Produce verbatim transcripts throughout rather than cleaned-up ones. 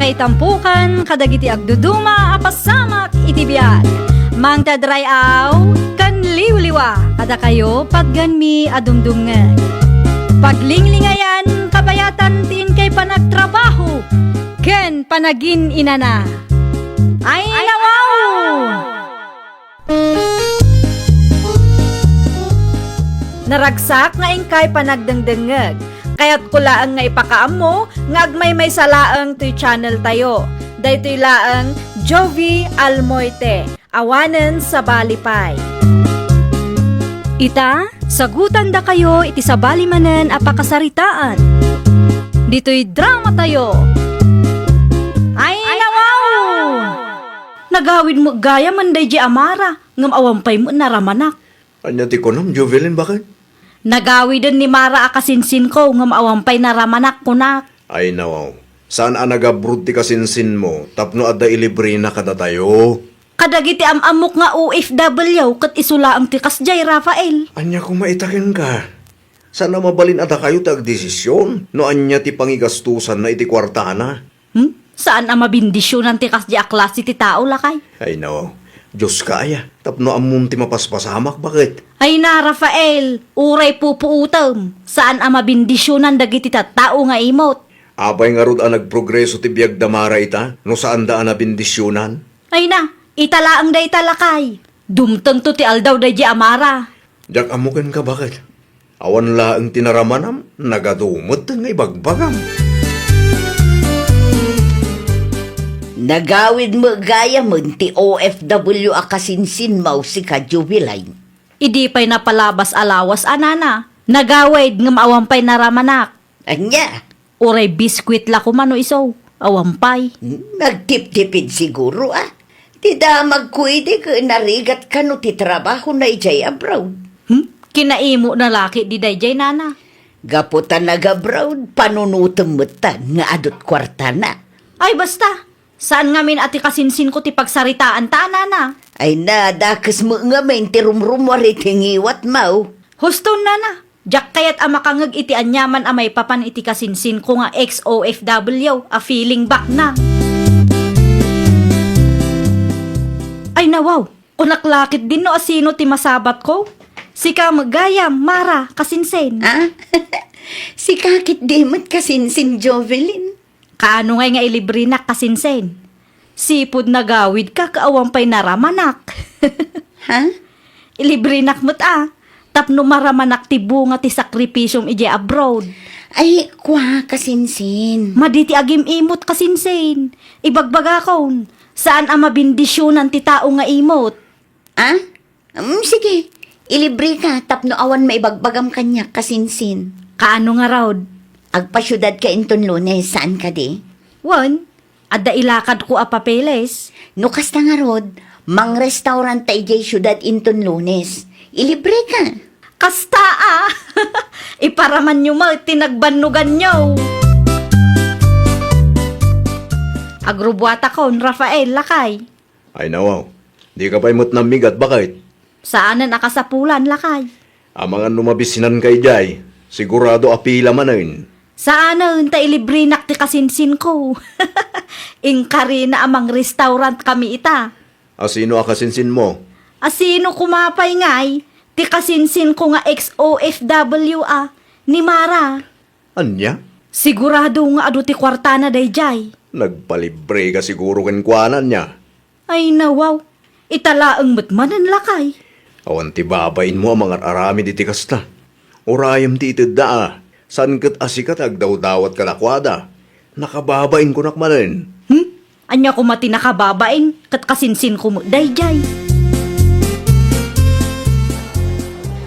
Itampukan kadagiti agduduma a pasamak iti biag. Mangted ray-aw ken liwliwa kadakayo patgenmi a dumdumngeg. Paglinglingayan, kabayatan ti inkay panagtrabaho ken panagin-inana. Ay, nawaw! Naragsak nga inkay panagdengdengngeg. Kayatko laeng nga ipakaammo nga agmaymaysa laeng toy channel tayo. Daytoy laeng Jovie Almoite, awanen sabali pay. Ita, sagutandakayo iti sabali manen a pakasaritaan. Ditoy drama tayo. Ay, nawaw! Nagawid met gayam daydiay a Mara, ngem awan pay met naramanak. Ania ti kunam, Jovelyn, baket? Nagawiden ni Mara a kasinsinko, ngem awan pay naramanak, kunak. Ay, nawaw. Saan a nagabroad ti kasinsinmo tapno adda ilibrena kadatayo? Kadagiti am-ammok nga O F W ket isu laeng ti kasdiay, Rafael. Ania koma ita kenka? Saan a mabalin a dakayo ti agdesisyon no ania ti pangigastosanna iti kuartana? Hmm? Saan a mabendisionan ti kasdiay a klase ti tao, lakay? Ay, no. Dioska aya, tapno ammom ti mapaspasamak, baket? Ay na, Rafael, uray pupuotem. Saan a mabendisionan dagiti tattao nga imot. Apay ngarud a nagprogreso ti biagda Mara ita, no saanda a nabendisionan? Ay na, ita laeng dayta, lakay. Dumtengto ti aldaw daydiay a Mara. Diak ammo kenka, baket? Awan laeng ti naramanam, nagadu met nga ibagbagam. Nagawid met gayamen ti O F W a kasinsinmo, sika, Jovelyn. Idi pay napalabas a lawas a nana, nagawid ngem awan pay naramanak. Ania? Uray biskuit la koma no isu, awan pay. Hmm, nagtiptipid siguro, a. Ti damagko idi ket narigat kano ti trabahona idiay abroad. Hmm? Kinaimona la ketdi daydiay, nana. Gapu ta nag-abroad, panunotem met ta nga adut kuartana. Ay, basta! Saan ngamin a ti kasinsinko ti pagsaritaanta, nana. Ay na, dakes met ngamin ti rumrumuar iti ngiwatmo. Huston, nana. Diak kayat a makangngeg iti aniaman a maipapan iti kasinsinko nga ex-O F W a feeling back na. Ay, nawaw! Kunak la ketdin no asino ti masabatko. Sika met gayam, Mara, kasinsin. Ah? Sika ketdi met kasinsin, Jovelyn. Kaano ngay nga ilibrenak, kasinsin? Sipud nagawidka ket awan pay naramanak. Ha? Ilibrenak met a, tapno maramanak ti bunga ti sakripisiom idiay abroad. Ay, kua, kasinsin. Madi ti agim-imot, kasinsin. Ibagbagakon, saan a mabendisionan ti tao nga imot. Ah? Mm, sige, ilibreka tapno awan maibagbagam kaniak, kasinsin. Kaano ngarud? Agpasiudadka inton Lunes, saan kadi? Wen, adda ilakadko a papeles. No kasta ngarud, mangrestauranta idiay siudad inton Lunes. Ilibreka. Kasta a! Iparamanyo met ti nagbannoganyo. Agrubuatakon, Rafael, lakay. Ay, nawaw. Dika pay met nammigat, baket? Saanen a kasapulan, lakay. Amangan no mabisinanka idiay, sigurado a pila manen. Saanen ta ilibrenak ti kasinsinko. Inkarina a mangrestaurant kami ita. Asino a kasinsinmo? Asino koma pay ngay? Ti kasinsinko nga ex-O F W a, ni Mara. Ania? Sigurado nga adu ti kuartana daydiay. Nagpalibreka siguro kenkuana, ania? Ay, nawaw. Ita laeng met manen, lakay. Awan ti babainmo a mangar-aramid iti kasta. Urayem ti itedda a, saan ket a sika ti agdawdawat kadakuada. Nakababain kunak manen. Hmm? Ania koma ti nakababain ket kasinsinko met daydiay?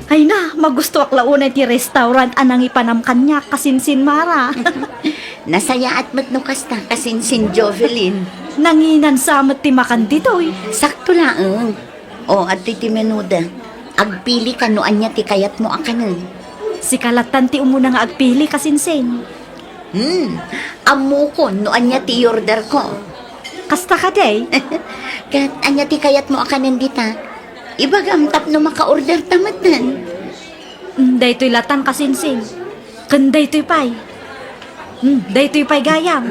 Ay na, magustoak la unay ti restaurant a nangipanam kaniak, kasinsin Mara. Nasayaat met no kasta, kasinsin Jovelyn. Nanginan sa met ti makan ditoy. Sakto laeng. O, adtoy ti menuda. Agpilika no ania ti kayatmo a kanen. Sika lattan ti umuna nga agpili, kasinsin. Hmm, ammokon no ania ti i-orderko. Kasta kadi? Ket ania ti kayatmo a kanen dita? Ibagam tapno maka-orderta metten. Hmm, daytoy lattan, kasinsin. Ken daytoy pay. Hmm, daytoy pay gayam.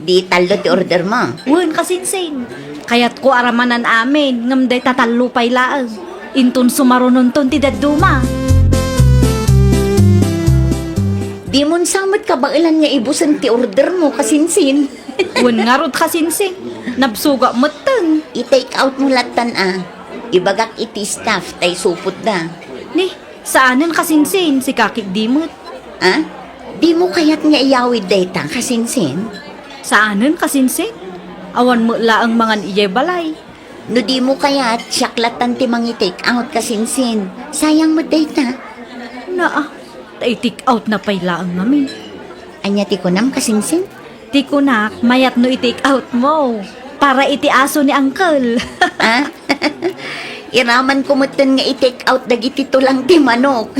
Di tallo ti order mo? Wen, kasinsin. Kayatko a ramanan amin, ngem dayta tallo pay laeng. Inton sumarunonton ti dadduma. Di mon sa met kabaelan nga ibusen ti order mo, kasinsin. Wen ngarud, kasinsin. Nabsuga metten. I-take out mo lattan a. Ibagak iti staff ta isupotda. Ni, saanen, kasinsin, sika ketdi met. Ah? Di mo kayat nga iyawid dayta, kasinsin? Saanen, kasinsin. Awan met laeng mangan idiay balay. No di mo kayat, siak lattan ti mangi-take out, kasinsin. Sayang met dayta. Naa, ta i-take out na pay laeng ngamin. Ania ti kunam, kasinsin? Ti kunak, mayat no i-take out mo. Para iti aso ni Uncle. Ah? Iraman ko metten nga i-take out dagiti tulang ti manok.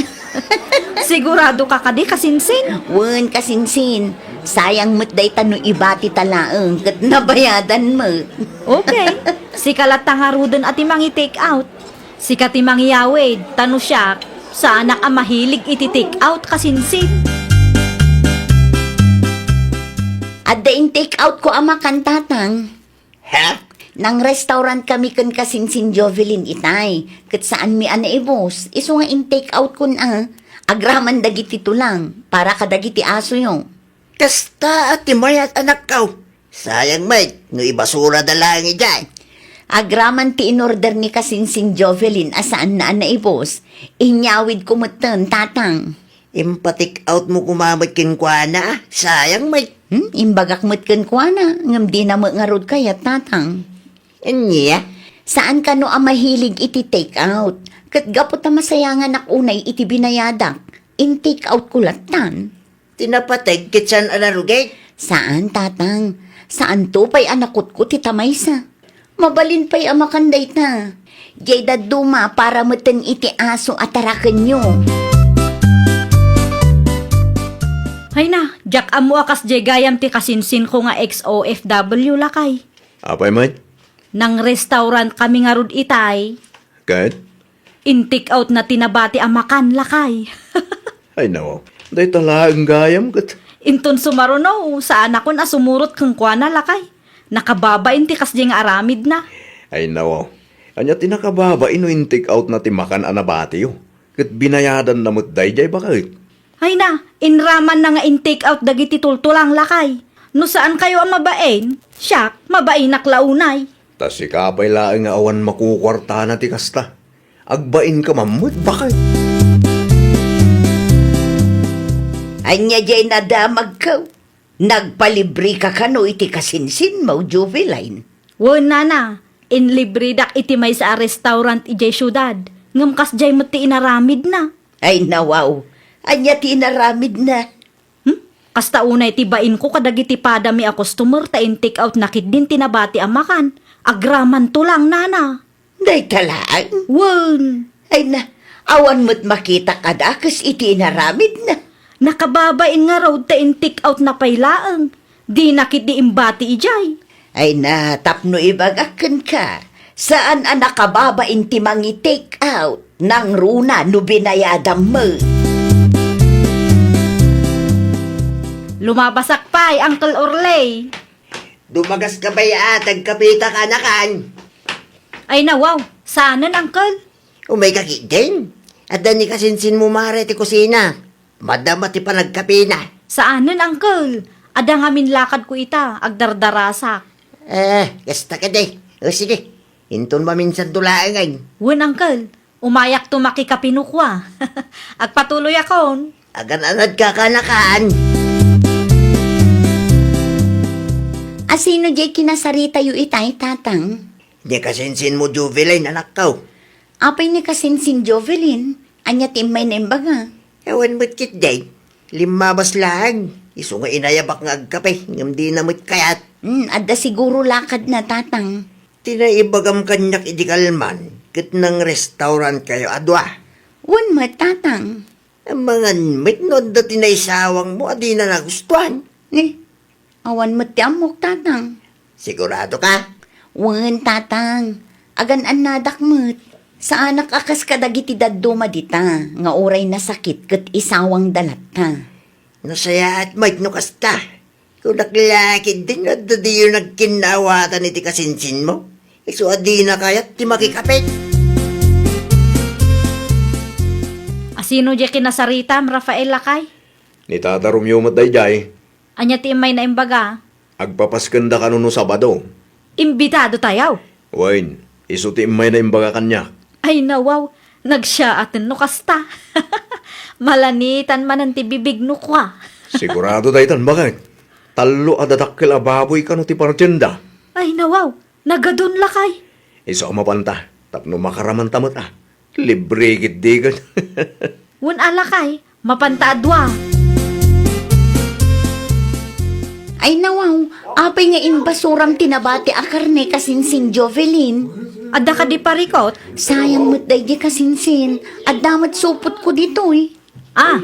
Sigurado ka kadi, kasinsin? Wen, kasinsin. Sayang met dayta no ibati ta laeng ket nabayadan met. Okay. Sika latta ngaruden a ti mangi-take out. Sika ti mangiyawid, ta no siak, saanak a mahilig iti take out, kasinsin. Adda in-take out ko a makan, tatang. Ha? Nang-restaurant kami ken kasinsin Jovelyn itay, ket saanmi a naibus, isu nga in-take out kon a, agraman dagiti tulang, para kadagiti asoyo. Kasta a ti mayat, anakko. Sayang met no ibasurada laeng idiay. Agraman ti in-order ni kasinsin Jovelyn a saanna a naibus, inyawid ko metten, tatang. Impa-take out mo koma met kenkuana, sayang met. Hmm, imbagak met kenkuana, ngem dina met ngarud kayat, tatang. Ania? Saan kano a mahilig iti take out. Ket gapu ta masayanganak unay iti binayadak, in-take out ko lattan. Ti napateg ket saan a narugit? Saan, tatang. Saanto pay a nakutkot ita maysa. Mabalin pay a makan dayta. Diay dadduma para metten iti aso a tarakenyo. Hayna, diak ammo a kasdiay gayam ti kasinsinko nga ex-O F W, lakay. Apay met? Nang-restaurant kami ngarud itay. Ket? In-take out na ti nabati a makan, lakay. Ay, nawaw. Dayta laeng gayam ket. Inton sumaruno, saanakon a sumurot kenkuana, lakay. Nakababain ti kasdiay nga aramidna. Ay, nawaw. Ania ti nakababain no in-take out na ti makan a nabatiyo? Ket binayadanna met daydiay baket. Hayna, inramanna nga in-take out dagiti tultulang, lakay. No saankayo a mabain, siak, mabainak la unay. Ta sika pay laeng nga awan makukuartana ti kasta. Agbainka man met, baket. Ania diay nadamagko? Nagpalibreka kano iti kasinsinmo, Joveline? Wen, nana, inlibredak iti maysa a restaurant idiay siudad, ngem kasdiay met ti inaramidna. Ay, nawaw. Ania ti inaramidna? Hmm? Kasta unay ti bainko kadagiti padami a customer ta in-take out na ketdin ti nabati a makan. Agraman tulang, nana. Dayta laeng? Wen. Ay na, awan met makitak a dakes iti inaramidna. Nakababain ngarud ta in-take out na pay laeng. Dina ketdi imbati idiay. Ay na, tapno ibagak kenka, saan a nakababain ti mangi-take out, nangruna no binayadam met. Lumabasak pay, Uncle Orley. Dumagas ka pay a, agkapita ka, nakan. Ay, nawaw. Saanen, Uncle? Umay ka ketdin. Adda ni kasinsinmo, Mare, ti kusina. Madama ti panagkapina. Saanen, Uncle. Adda ngamin lakadko ita, agdardarasak. Eh, kasta kadi. O, sige. Inton maminsanto laengen. Wen, Uncle. Umayakto makikape no kua. Agpatuloyakon. Agan-anadka, nakan. A, sino diay kinasaritayo itay, Tatang? Ni kasinsinmo, Jovelyn, anakko. Apay ni kasinsin Jovelyn? Ania ti immay na imbaga? Awan met ketdi. Limmabas laeng. Isu nga inayabak nga agkape, ngem dina met kayat. Hmm, adda siguro lakadna, Tatang. Ti naibagam kaniak idi kalman, ket nang-restaurantkayo a dua. Wen met, Tatang. Amangan met no adda ti naisawangmo a dina nagustuan. Ni, awan met ti ammok, Tatang. Sigurado ka? Wen, Tatang. Agan-annadak met. Saanak a kas kadagiti dadduma dita, nga uray nasakit ket isawangda latta. Nasayaat met no kasta. Kunak la ketdin no adda diyo nagkinnaawatan iti kasinsinmo. Isu a dina kayat ti makikapit. Asino diay kinasaritam, Rafael, lakay? Ni Tata Romeo met daydiay. Ania ti immay na imbaga? Agpapaskenda kano no Sabado. Imbitado tayaw? Wen, isu ti immay na imbaga kaniak. Ay, nawaw, nagsiyaaten no kasta. Malanitan manen ti bibig no kua. Sigurado daytan, baket. Tallo a dadakkel a baboy kano ti partienda. Ay, nawaw, nagadun lakay. Isu a mapanta, tapno makaramanta met a. Libre ketdi ket. Wen a lakay, mapanta a dua. Ay nawaw, apay nga imbasuram ti nabati a karne kasinsin Jovelyn? Adda kadi parikut? Sayang met daydi kasinsin. Adda met supotko ditoy. Ah,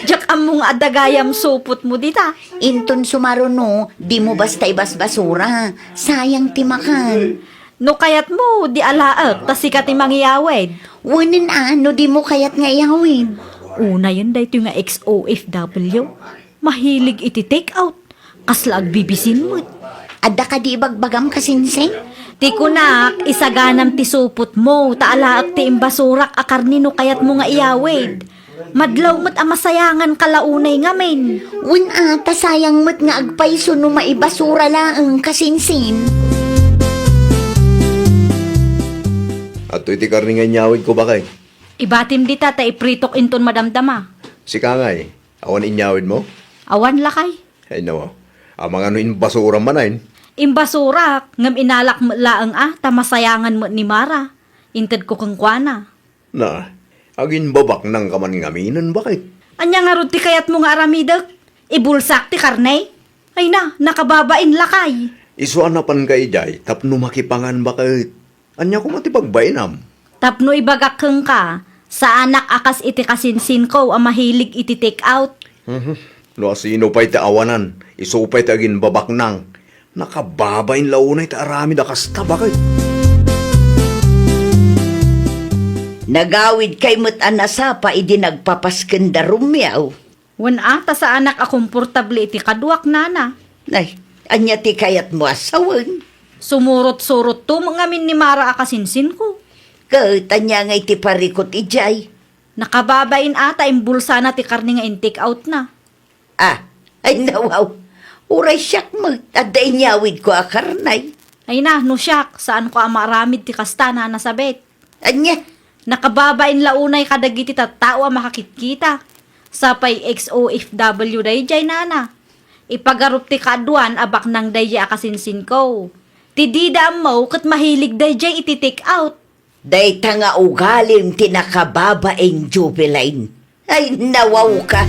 diak ammo nga adda gayam supotmo dita. Inton sumaruno, dimo basta ibasbasura. Sayang ti makan. No kayatmo, di alaek, ta sika ti mangiyawid. Wen a, no dimo kayat nga iyawid. Unayen daytoy nga ex-O F W. Mahilig iti take out. Kasla agbibisin met. Adda kadi ibagbagam kasinsin? Ti kunak, isaganam ti supotmo, ta alaek ti imbasurak a karne no kayatmo nga iyawid. Madlaw met a masayanganka la unay ngamin. Wen a, ta sayang met nga agpayso no maibasura laeng kasinsin. Adtoy ti karne nga inyawidko, baket. Ibatim dita ta ipritok inton madamdama. Sika ngay, awan inyawidmo? Awan lakay. Ay, nawaw. Amangan no imbasuram manen? Imbasurak, ngem inalak met laeng a, ta masayangan met ni Mara. Intedko kenkuana. Na, aginbabaknangka man ngaminen, baket? Ania ngarud ti kayatmo nga aramidek? Ibulsak ti karne? Ay na, nakababain lakay. Isu a napanka idiay tapno makipangan, baket. Ania koma ti pagbainam? Tapno ibagak kenka, saanak a kas iti kasinsinko a mahilig iti take out. Mhm. No asino pay ti awanan, isu pay ti aginbabaknang. Nakababain la unay ti aramid a kasta, baket. Nagawidkay met a nasapa idi nagpapaskenda Romeo. Wen a, ta saanak a komportable iti kaduak, nana. Ay, ania ti kayatmo a sawen? Sumurot-surotto met ngamin ni Mara a kasinsinko. Ket ania ngay ti parikut idiay? Nakababain a ta imbulsana ti karne nga in-take outna. Ah, ay nawaw. Uray siak met, adda inyawidko a karne. Ay na, no siak, saanko a maaramid ti kasta, Nana Sabet. Ania? Nakababain la unay kadagiti tattao a makakitkita. Sapay ex-O F W daydiay, Nana. Ipagarup ti kaaduan a baknang daydiay a kasinsinko. Ti dida ammo ket mahilig daydiay iti take out. Dayta nga ugalim ti nakababain, Jovelyn. Ay, nawawka.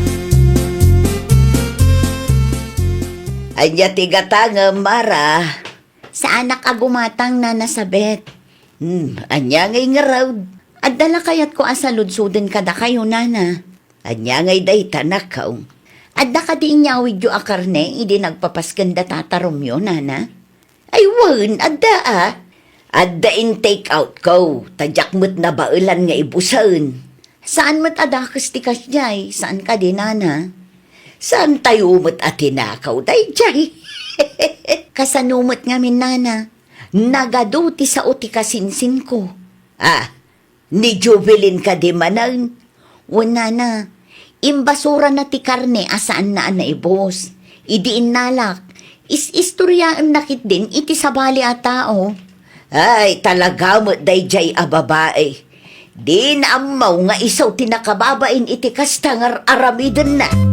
Ania ti gatangem, Mara? Saanak a gumatang, Nana Sabet. Hmm, ania ngay ngarud? Adda la kayatko a saludsoden kadakayo, Nana. Ania ngay dayta, nakaw? Adda kadi inyawidyo a karne idi nagpapaskenda Tata Romeo, Nana? Ay wen, adda a. Adda in-take outko, ta diak met nabaelan nga ibusen. Saan met a dakes ti kasdiay, saan kadi, Nana? Saantayo met a tinakaw daydiay. Kasano met ngamin, Nana? Nagadu ti sao ti kasinsinko. Ah, ni Jovelyn kadi manen? Wen, Nana, imbasurana ti karne a saanna a naibus. Idi innalak, is-istoriaenna ketdin iti sabali a tao. Ay, talaga met daydiay a babai. Dina ammo nga isu ti nakababain iti kasta nga ar-aramidenna.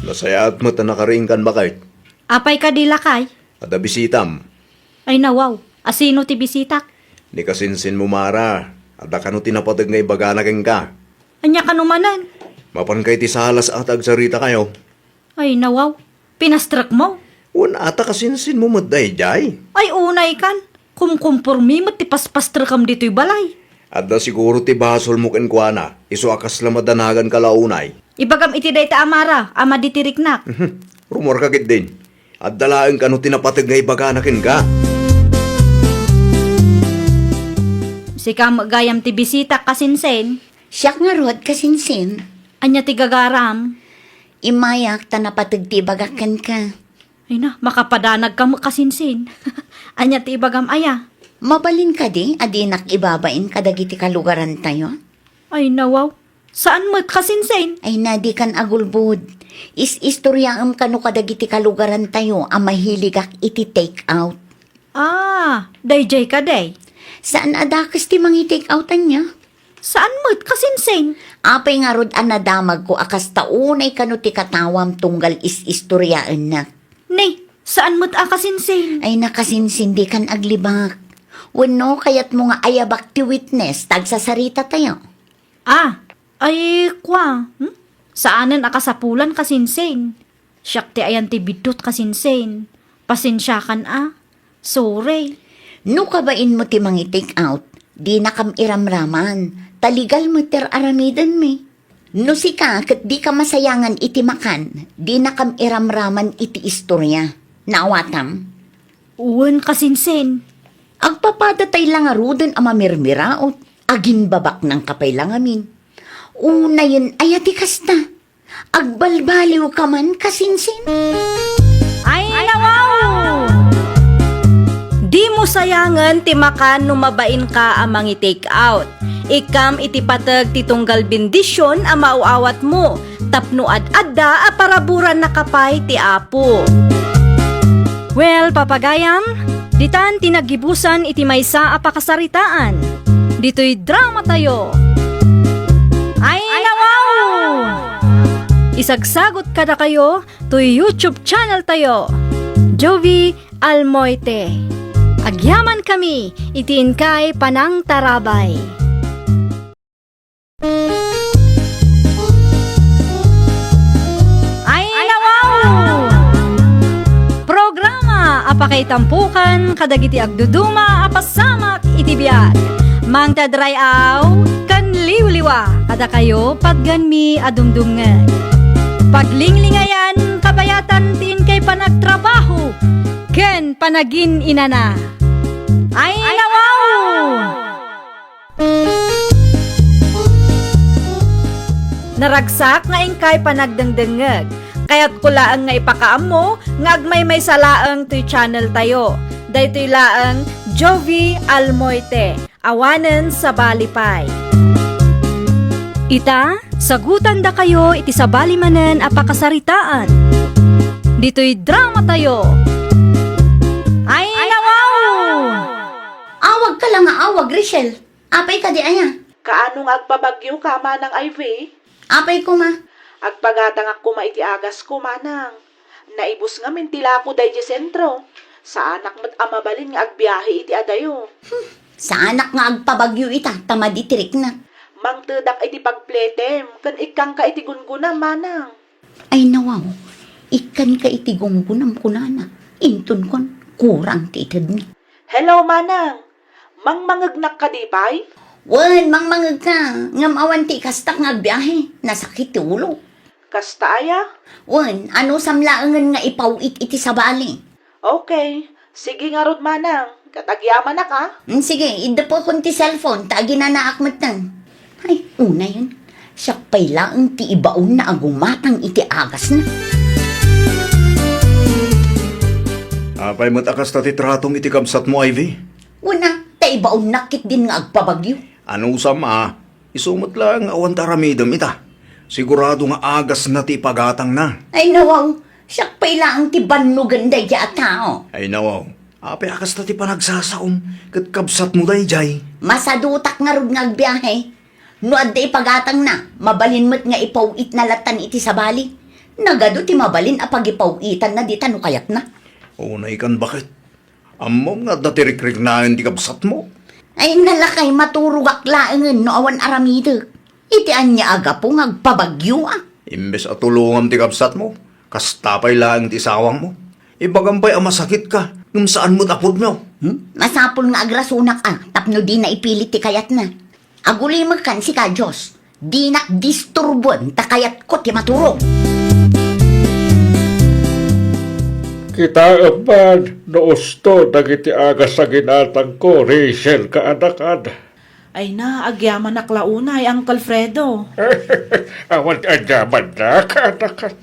Nasayaat met a nakariingkan, baket. Apay kadi, lakay? Adda bisitam. Ay, nawaw. Asino ti bisitak? Ni kasinsinmo, Mara. Adda kano ti napateg nga ibagana kenka? Ania kano manen? Mapanka iti salas a ta agsaritakayo. Ay, nawaw. Pinastrekmo? Wen a ta kasinsinmo met daydiay. Ay, unaykan. Kumkumpormi met ti paspastrekam ditoy balay. Adda siguro ti basolmo kenkuana, isu a kasla madanaganka la unay. Ibagam iti dayta a Mara a madi ti riknak. Mhm. Rummuarka ketdin. Adda laeng kano ti napateg nga ibagana kenka? Sika met gayam ti bisitak, kasinsin. Siak ngarud, kasinsin. Ania ti gagaram? Immayak ta napateg ti ibagak kenka. Ay na, makapadanagka met, Kasinsin. Ania ti ibagam aya? Mabalin kadi a dinak ibabain kadagiti kalugarantayo? Ay na, wow. Saan met, Kasinsin? Ay na, dikan agulbod. Is-istoriaem kano kadagiti kalugarantayo a mahiligak iti take out. Ah, daydiay kadi? Saan a dakes ti mangi-take out ania? Saan met, Kasinsin? Apay ngarud a nadamagko a kasta unay kano ti katawam tunggal is-istoriaennak. Ni, saan met a, Kasinsin? Ay na, Kasinsin, dikan aglibak. Wenno, kayatmo nga ayabak ti witness ta agsasaritatayo? Ah, ay, kua, hmm? Saanen a kasapulan, Kasinsin. Siak ti ayan ti biddut, Kasinsin. Pasensiakan a. Sorry. No kabainmo ti mangi-take out, dinakam iramraman, ta legal met ti ar-aramidenmi. No sika ket dika masayangan iti makan, dinakam iramraman iti istoria. Naawatam? Wen, Kasinsin. Agpapadatay la ngaruden a mamirmiraot, agimbabaknangka pay la ngamin. Unayen aya ti kasta? Agbalbaliwka man, Kasinsin? Ay, nawaw! Dimo sayangen ti makan no mabainka a mangi-take out. Ikkam iti pateg ti tunggal bendision a maaw-awatmo, tapno ad-adda a paraburannaka pay ti Apo. Well, papagayam, ditan ti naggibusan iti maysa a pakasaritaan. Ditoy dramatayo. Ay, nawaw! Isagsagot kadakayo toy YouTube channel tayo, Jovie Almoite. Agyamankami iti inkay panangtarabay. Ay, nawaw! Programa a pakaitampokan kadagiti agduduma a pasamak iti biag. Mangted ray-aw ken liwliwa kadakayo patgenmi a dumdumngeg. Paglinglingayan, kabayatan ti inkay panagtrabaho ken panagin-inana. Ay, nawaw! Naragsak nga inkay panagdengdengngeg. Kayatko laeng nga ipakaammo nga agmaymaysa laeng toy channel tayo. Daytoy laeng Jovie Almoite, awanen sabali pay. Ita, sagutandakayo iti sabali manen a pakasaritaan. Ditoy dramatayo. Ay, nawaw! Awagka la nga awag, Rachel. Apay kadi aya? Kaano nga agpabagyoka, Manang Ivy? Apay koma? Agpagatangak koma iti agasko, Manang. Naibus ngamin ti lako daydi sentro. Saanak met a mabalin nga agbiahe iti adayo. Hmm, saanak nga agpabagyo ita ta madi ti riknak. Mangtedak iti pagpletem ken ikkanka iti gungunam, Manang. Ay, nawaw, ikkanka iti gungunam, kunana. Inton kuan, kurang ti itedmi. Hello, Manang. Mangmangegnak kadi pay? Wen, mangmangegka. Ngem awan ti ikastak nga agbiahe. Nasakit ti ulo. Kasta aya? Wen, anusam laengen nga ipaw-it iti sabali. Okay. Sige ngarud, Manang. Ket agyamanak, a? Mm, sige, iddepekon ti cellphone ta aginanaak metten. Ay, unayen. Siak pay laeng ti ibaonna a gumatang iti agasna. Apay met a kasta ti tratom iti kabsatmo, Ivy? Wen a, ta ibaonnak ketdin nga agpabagyo. Anusam a, isu met laeng nga awan ti aramidem ita. Sigurado nga agasna ti ipagatangna. Ay, nawaw, siak pay laeng ti bannogen daydiay a tao. Ay, nawaw, apay a kasta ti panagsasaom ket kabsatmo daydiay? Masadutak ngarud nga agbiahe. No adda ipagatangna, mabalin met nga ipaw-itna lattan iti sabali. Nagadu ti mabalin a pagipaw-itanna dita no kayatna. Unaykan baket. Ammom nga adda ti rikriknaen ti kabsatmo. Ay, nalakay, maturogak laengen no awan aramidek. Iti ania a gapu nga agpabagyo a? Imbes a tulongam ti kabsatmo, kasta pay laeng ti isawangmo. Ibagam pay a masakitka, ngem saan met a pudno. Hmm? Masapul nga agrasonak a, tapno dina ipilit ti kayatna. Agulimekan sika, Dios. Dinak disturboen ta kayatko ti maturog. Kitaem man no usto dagiti agas a ginatangko, Rachel, kaanakan. Ay na, agyamanak la unay, Uncle Fredo. Awan ti agyamanak, anak.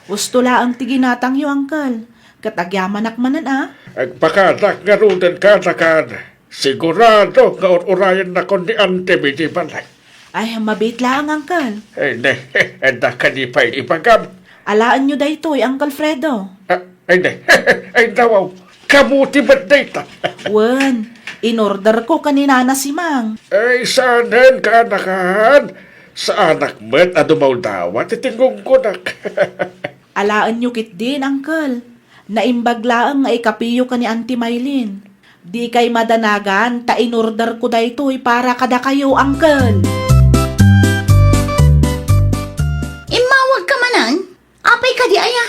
Usto laeng ti ginatangyo, Uncle. Ket agyamanak manen, a? Agpakanak ngaruden, kaanakan. Sigurado nga ur-urayennakon ni Auntie mi diay balay. Ay, mabiit laeng, Uncle. Ay, ne, anda kadi pay ibagam? Alaenyo daytoy, Uncle Fredo. Ah, ay, ne. Ay, nawaw. Kamu ti met dayta. Wen, inorderko ken ni Nana Simang. Ay, saanen, kaanakan. Saanak met a dumawdawa ti tingunggonak. Alaenyo ketdin, Uncle. Naimbag laeng nga ikapiyo ken ni Auntie Maylin. Dikay madanagan ta inorderko daytoy para kadakayo, Uncle. Immawagka manen? Apay kadi aya?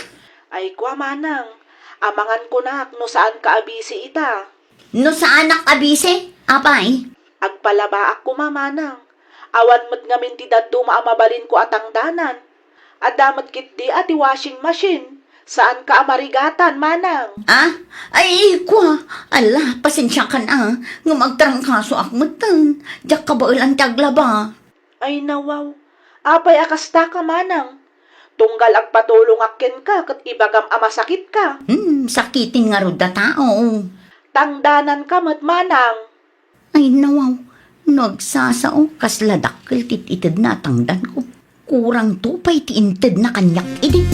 Ay, kua, Manang. Amangan kunak no saanka a busy ita. No saanak a busy? Apay? Agpalabaak koma, Manang. Awan met ngamin ti dadduma a mabalinko a tangdanan. Adda met ketdi a ti washing machine. Saanka a marigatan, Manang. Ah? Ay, kua. Ala, pasensiakan a. Ngem agtrangkasoak metten. Diak kabaelan ti aglaba. Ay, nawaw. Apay a kastaka, Manang? Tunggal agpatulongak kenka ket ibagam a masakitka. Hmm, sakiten ngarud a tao. Tangdananka met, Manang. Ay, nawaw. No agsasao, kasla dakkel ti itedna a tangdanko. Kurangto pay ti intedna kaniak idi.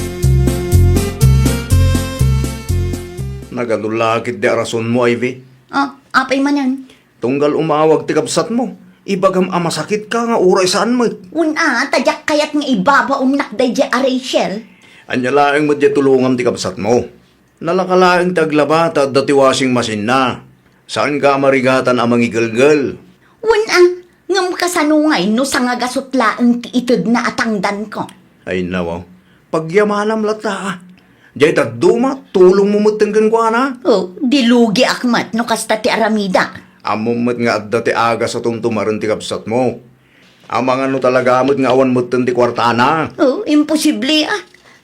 Nagadulla ketdi a rasonmo, Ivy. Ah, apay manen? Tunggal umawag ti kabsatmo, ibagam a masakitka nga uray saan met. Wen a, ta diak kayat nga ibabaonnak daydiay a Rachel. Ania laeng met diay tulongam ti kabsatmo? Nalaka laeng ti aglaba ta adda ti washing machine-na. Saanka a marigatan a mangigelgel. Wen a, ngem kasano ngay no sangagasut laeng ti itedna a tangdanko? Ay, nawaw. Pagyamanam latta, a. Diay dadduma, tulongmo metten kenkuana. Oh, di lugiak met no kasta ti aramida. Ammom met nga adda ti agasaton tumaren ti kabsatmo. Amangan no talaga met nga awan metten ti kuartana. Oh, imposible, a.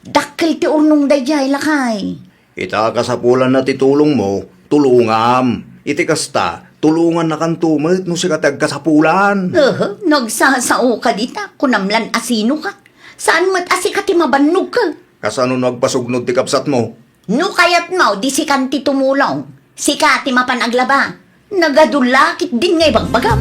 Dakkel ti urnong daydiay, lakay. Ita a kasapulanna ti tulongmo, tulongam. Iti kasta, tulongannakanto met no sika ti agkasapulan. Aha, no agsasaoka dita, kunam lan a sinoka. Saan met a sika ti mabannogka. Kasano no agpasugnod ti kabsatmo? No kayatmo, di sikan ti tumulong. Sika ti mapan aglaba. Nagadulla ketdin nga ibagbagam.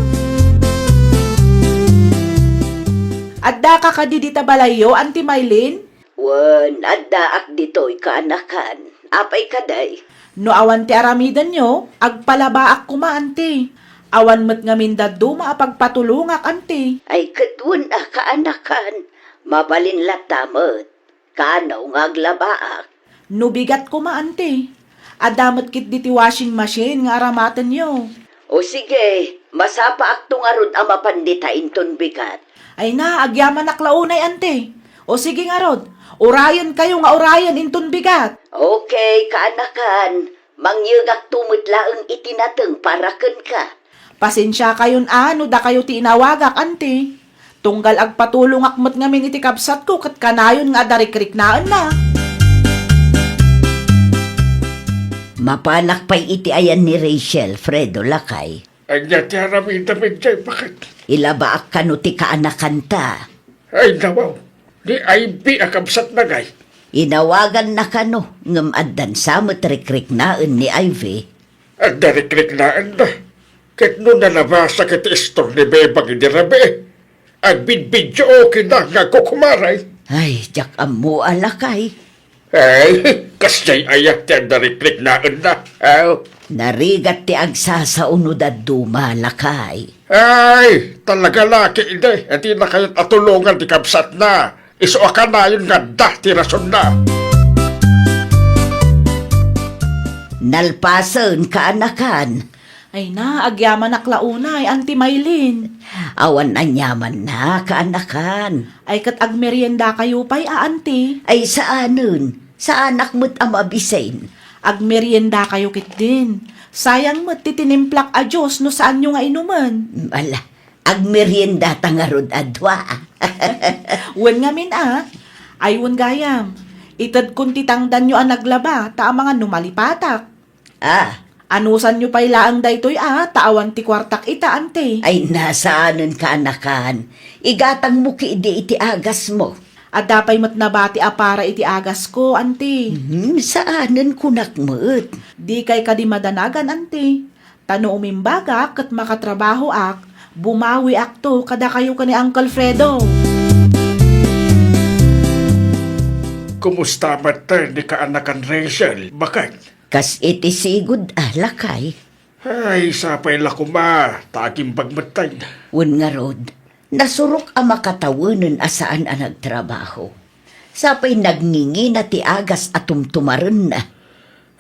Addaka kadi dita balayyo, Auntie Maylin? Wen, addaak ditoy, kaanakan. Apay kadi? No awan ti aramidenyo, agpalabaak koma, Auntie. Awan met ngamin dadduma a pagpatulongak, Auntie. Ay, ket wen a, kaanakan. Mabalin latta met. Kano nga aglabaak? No bigat koma, Auntie. Adda met ketdi ti washing machine nga aramatenyo. O sige, masapaakto ngarud a mapan dita inton bigat. Ay na, agyamanak la unay, Auntie. O sige ngarud, urayenkayo nga urayen inton bigat. Okay, kaanakan. Mangyegakto met laeng iti nateng para kenka. Pasensiakayon a no dakayo ti inawagak, Auntie. Tunggal agpatulongak met ngamin iti kabsatko ket kanayon nga adda rikriknaenna. Mapanak pay iti ayan ni Rachel, Fredo, lakay. Ania ti aramidem idiay, baket? Ilabaak kano ti kaanakanta. Ay, nawaw. Ni Ivy a kabsatna ngay. Inawaganna kano, ngem addan sa met rikriknaen ni Ivy. Adda rikriknaenda. Ket no nalabasa ket ti istor ni Bebang idi rabii, agbidbidyo, okay na nga agkukumaray. Ay, diak ammo a, lakay. Ay, kasdiay aya ti adda rikriknaenna? Aw. Narigat ti agsasao no dadduma, lakay. Ay, talaga la ketdi, a dina kayat a tulongan ti kabsatna. Isu a kanayon nga adda ti rasonna. Nalpasen, kaanakan. Ay na, agyamanak la unay, Auntie Maylin. Awan aniamanna, kaanakan. Ay ket agmeriendakayo pay a, Auntie? Ay saanen. Saanak met a mabisin. Agmeriendakayo ketdin. Sayang met ti tinimplak a juice no saanyo nga inumen. Ala, agmeriendata ngarud a dua. Wen ngamin a, ay wen gayam, itedkon ti tangdanyo a naglaba ta amangan no malipatak. Ah, Anusanyo pay laeng daytoy a, ta awan ti kuartak ita, anti. Ay, saanen kaanakan. Igatangmo ketdi iti agasmo. Adda pay met nabati a para iti agasko, anti. Hmm, saanen kunak met. Dikay kadi madanagan, anti. Ta no umimbagak ket makatrabahoak, bumawiakto kadakayo ken ni Uncle Fredo. Kumusta met ni kaanakan Rachel, baket? Kas iti sigud a, lakay. Ay, sapay la koma, ta agimbag metten. Wen ngarud, nasurok a makatawenen a saan a nagtrabaho. Sapay nagngingina ti agas a tumtumarenna.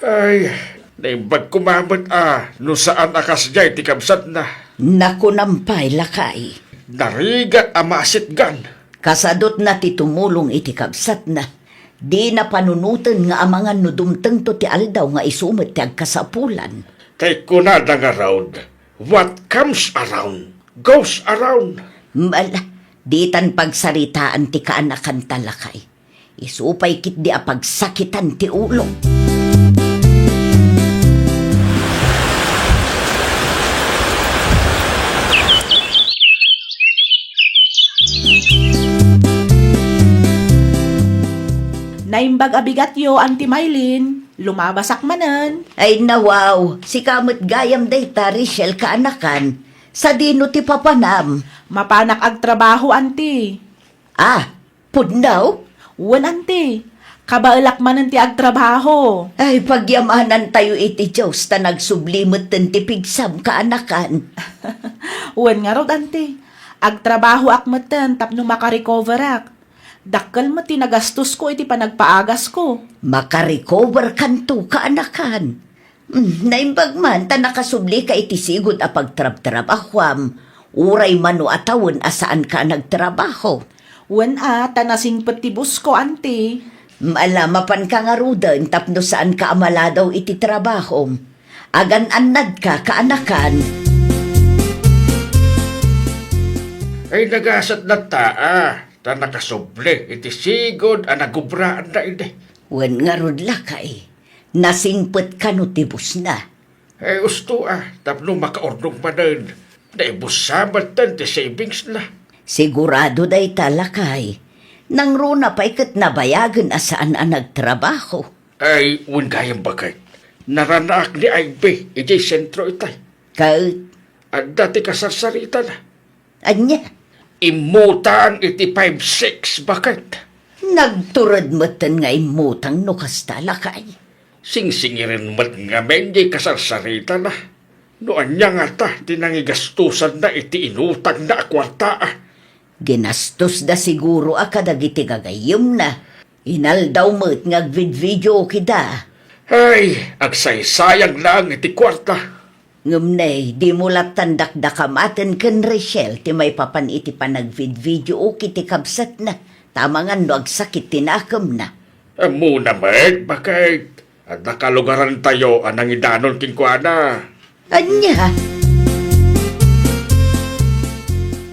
Ay, naimbag koma met a no saan a kasdiay ti kabsatna. Nakunam pay, lakay. Narigat a maasitgan. Kasadutna ti tumulong iti kabsatna. Dina panunoten nga amangan no dumtengto ti aldaw nga isu met ti agkasapulan. Kay kunada ngarud, "What comes around, goes around." Ala, ditan pagsaritaan ti kaanakanta, lakay. Isu pay ketdi a pagsakitan ti ulo. Naimbag a bigatyo, Auntie Mylene. Lumabasak manen. Ay, nawaw, sika met gayam dayta, Rachel, kaanakan. Sadino ti papanam? Mapanak agtrabaho, Auntie. Ah, pudno? Wen, Auntie. Kabaelak manen ti agtrabaho. Ay, pagyamanantayo iti Dios ta nagsubli metten ti pigsam, kaanakan. Wen ngarud, Auntie. Agtrabahoak metten tapno makarecoverak. Dakkel met ti nagastosko iti panagpaagasko. Makarecover kanto, kaanakan. Mm, naimbag man ta nakasublika iti sigud a pagtrabtrabahuam, uray mano a tawen a saanka a nagtrabaho. Wen a, ta nasingpet ti busko, Auntie. Mm, ala, mapanka ngaruden tapno saanka a maladaw iti trabahom. Agan-annadka, kaanakan. Ay, nagasat latta a, ta nakasubli iti sigud a nagubraanna idi. Wen ngarud, lakay, nasingpet kano ti busna. Ay, usto a, tapno makaurdong manen, naibussa metten ti savingsna. Sigurado dayta, lakay. Nangruna pay ket nabayagen a saan a nagtrabaho. Ay, wen gayam, baket. Naranaak ni Ivy idiay sentro itay. Ket? Adda ti kasarsaritana. Ania? Immutang iti five six, baket. Nagtured metten nga immutang no kasta, lakay. Singsingiren met ngamin diay kasarsaritana. No ania ngata ti nangigastosanna iti inutangna a kuarta a? Ginastosda siguro a kadagiti gagayyemna. Inaldaw met nga agvidvideokida. Ay, agsaysayang laeng iti kuarta. Ngem ne, dimo lattan dakdakamaten ken Rachel ti maipapan iti panagvidvideoki ti kabsatna, ta amangan no agsakit ti nakemna. Ammona met, baket. Adda kalugarantayo a nangidanon kenkuana. Ania?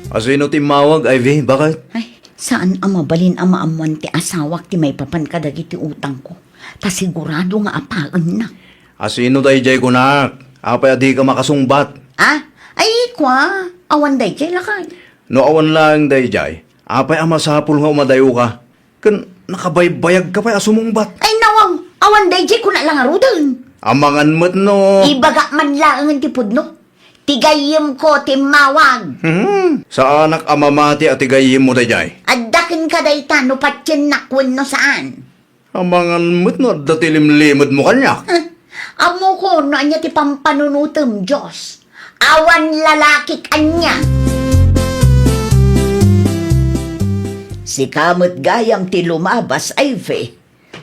Asino ti immawag, Ivy? Baket? Ay, saan a mabalin a maammoan ti asawak ti maipapan kadagiti utangko. Ta sigurado nga apaennak. Asino daydiay kunak? Apay a dika makasungbat? Ah? Ay, kua, awan daydiay, lakay. No awan laeng daydiay, apay a masapul nga umadayoka? Ken nakabaybayagka pay a sumungbat. Ay, nawaw! Awan daydiay kuna la ngaruden. Amangan met no. Ibagak man laengen ti pudno. Ti gayyemko ti immawag. Hmm, saanak a mamati a ti gayyemmo daydiay. Adda kenka dayta no patiennak wenno saan. Amangan met no adda ti limlimedmo kaniak. Huh? Ammoko no ania ti pampanunotem, Dios. Awan lalakik ania. Sika met gayam ti lumabas, Ivy.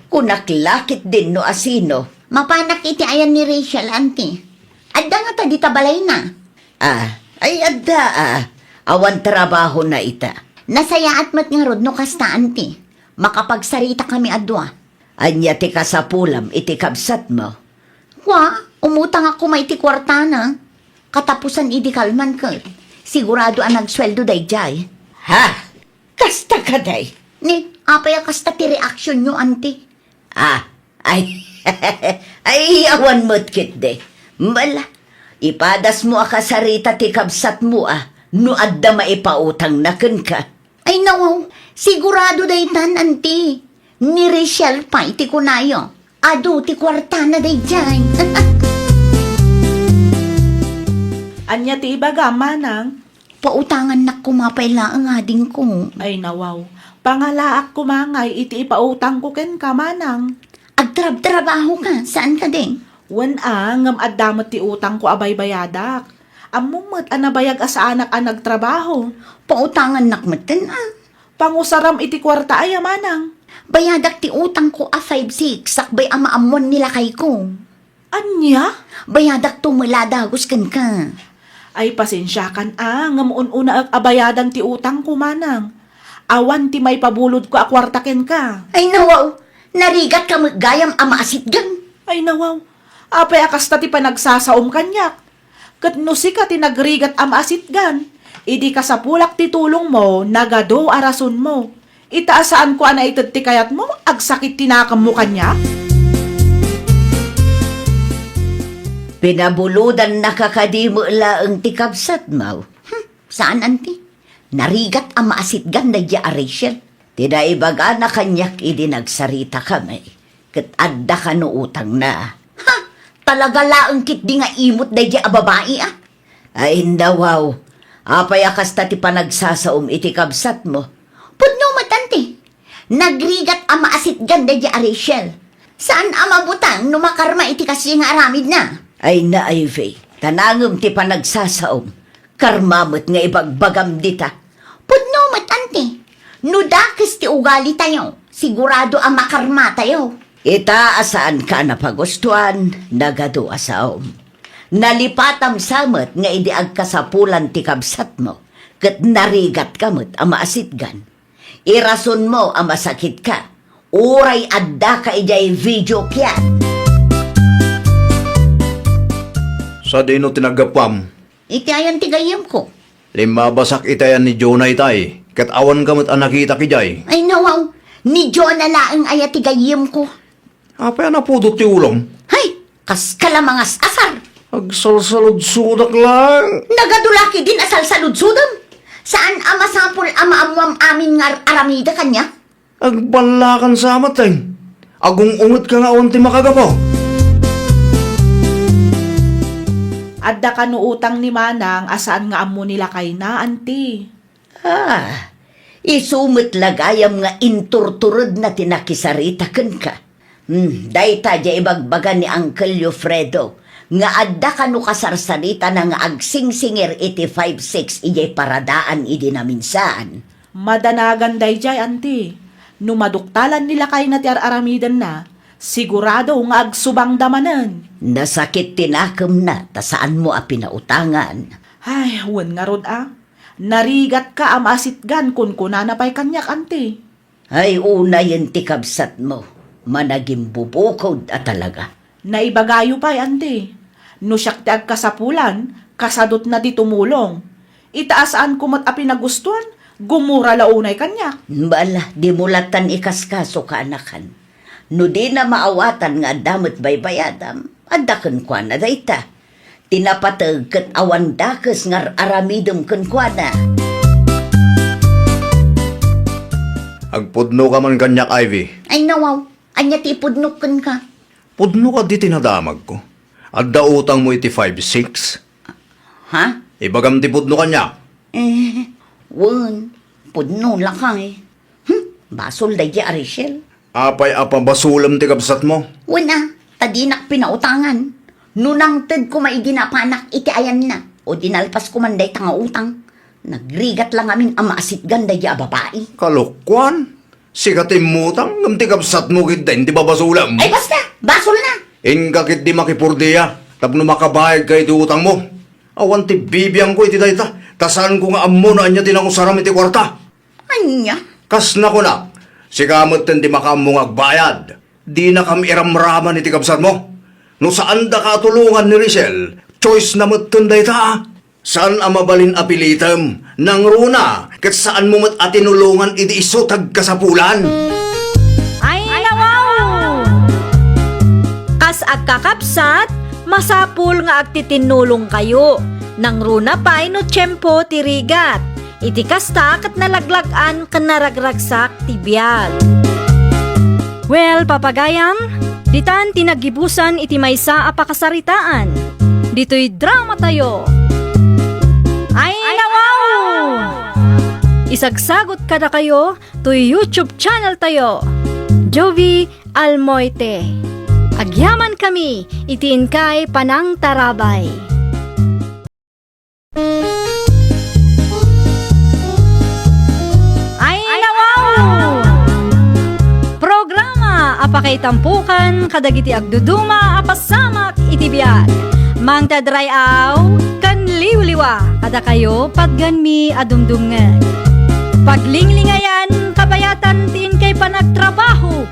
Kunak la ketdin no asino. Mapanak iti ayan ni Rachel, Auntie. Adda ngata dita balayna? Ah, ay adda, ah. Awan trabahona ita. Nasayaat met ngarud no kasta, Auntie. Makapagsaritakami a dua. Ania ti kasapulam iti kabsatmo? Kua, umutangak koma iti kuartana. Katapusan idi kalman ket, sigurado a nagsueldo daydiay. Ha? Kasta kadi? Ni, apay a kasta ti reaksionyo, Auntie? Ah, ay, ay, awan met ketdi. Bala, ipadasmo a kasarita ti kabsatmo a no adda maipautangna kenka. Ay, nawaw, sigurado daytan, anti. Ni Rachel pay ti kunayo. Adu ti kuartana daydiay. Ania ti ibagam, manang? Pautangannak koma pay laeng, adingko. Ay, nawaw. Pangalaak koma ngay iti ipautangko kenka, manang. Agtrabtrabaho ka, saan ka, ding? Wen a, ngem adda met ti utangko a baybayadak. Ammom met a nabayag a saanak a nagtrabaho. Pautangannak metten a. Pangusaram iti kuarta aya, manang? Bayadak ti utangko a five six sakbay a maammuan ni lakayko. Ania? Bayadakto met la dagus kenka. Ay, pasensiakan a, ngem un-unaek a bayadan ti utangko, manang. Awan ti maipabulodko a kuarta kenka. Ay, nawaw, narigatka met gayam a maasitgan. Ay, nawaw, apay a kasta ti panagsasaom kaniak? Ket no sika ti nagrigat a maasitgan, idi kasapulak ti tulongmo, nagadu a rasonmo. Ita a saanko a naited ti kayatmo, agsakit ti nakemmo kaniak? Pinabulodannaka kadi met laeng ti kabsatmo? Hmm, saan, anti. Narigat a maasitgan daydiay a Rachel. Ti naibagana kaniak idi nagsaritakami, ket adda kano utangna. Ha! Talaga laeng ketdi nga imot daydiay a babai a? Ay, nawaw. Apay a kasta ti panagsasaom iti kabsatmo? Pudno met, anti. Nagrigat a maasitgan daydiay a Rachel. Saan a mabutang no makarma iti kasdiay nga aramidna. Ay, na, Ivy, ta nangem ti panagsasaom. Karma met nga ibagbagam dita. Pudno met, anti. No dakes ti ugalitayo, sigurado a makarmatayo. Ita a saanka a napagustuan, nagadu a saom. Nalipatam sa met nga idi agkasapulan ti kabsatmo, ket narigatka met a maasitgan. Irasonmo a masakitka, uray addaka idiay video kiat. Sadino ti naggapuam? Iti ayan ti gayyemko. Limmabasak iti ayan ni Jonah itay, ket awanka met a nakitak idiay. Ay, nawaw, ni Jonah laeng aya ti gayyemko. Apay a napudot ti ulom? Hay, kaska la mangas-asar. Agsalsaludsodak laeng. Nagadu la ketdin a salsaludsodem. Saan a masapul a maammuam amin nga ar-aramidek kaniak? Agballakan sa met, eh. Agung-ungetka nga awan ti makagapu. Adda kano utang ni manang a saan nga ammo ni lakayna, anti. Ah, isu met la gayam nga inturturedna ti nakisarita kenka. Hmm, dayta diay ibagbaga ni Uncle Alfredo nga adda kano kasarsaritana nga agsingsingir iti five six idiay paradaan idi naminsaan. Madanagan daydiay, anti. No maduktalan ni lakayna ti ar-aramidenna, sigurado nga agsubangda manen. Nasakit ti nakemna ta saanmo a pinautangan. Ay, wen ngarud a. Narigatka a maasitgan, kunkunana pay kaniak, anti. Ay, unayen ti kabsatmo, managimbubukod a talaga. Naibagayo pay, anti. No siak ti agkasapulan, kasadutna ti tumulong. Ita a saanko met a pinagustuan, gumura la unay kaniak. Bala, dimo latan ikaskaso, kaanakan. No dina maawatan nga adda met baybayadam, adda kenkuana dayta. Ti napateg ket awan dakes nga ar-aramidem kenkuana. Agpudnoka man kaniak, Ivy. Ay, nawaw. Ania ti ipudnok kenka? Pudno kadi ti nadamagko. Adda utangmo iti five six? Ha? Ibagam ti pudno kaniak. Eh, wen, pudno lakay. Hmm, basol daydiay a Rachel. Apay a pabasolem ti kabsatmo? Wen a, ta dinak pinautangan. No nangted koma idi napanak iti ayanna, o dinalpas koman dayta nga utang. Nagrigat la ngamin a maasitgan daydiay a babai. Kalokuan? Sika ti immutang, ngem ti kabsatmo ketdin ti babasolem. Ay, basta! Basolna! Inka ketdi makipurdia tapno makabayadka iti utangmo. Awan ti bibiangko iti dayta, ta saanko nga ammo no ania ti nangusaram iti kuarta. Ania? Kas nakunak, sika metten ti makaammo nga agbayad. Dinakam iramraman iti kabsatmo. No saandaka a tulongan ni Rachel, choice na metten dayta, a. Saan a mabalin a pilitem, nangruna, ket saanmo met a tinulongan idi isu ti agkasapulan. Ay, nawaw! Kas agkakabsat, Masapul nga agtitinnulongkayo. Nangruna pay no tiempo ti rigat. Iti kasta, ket nalaglag-an ken naragragsak ti biag. Well, papagayam, ditan ti naggibusan iti maysa a pakasaritaan. Ditoy dramatayo. Ay, nawaw! Isagsagot kadakayo toy YouTube channel tayo, Jovie Almoite. Agyamankami iti inkay panangtarabay. Ay, nawaw! Programa a pakaitampukan kadagiti agduduma a pasamak iti biag. Mangted ray-aw ken liwliwa kadakayo, patgenmi a dumdumngeg. Paglinglingayan, kabayatan ti inkay panagtrabaho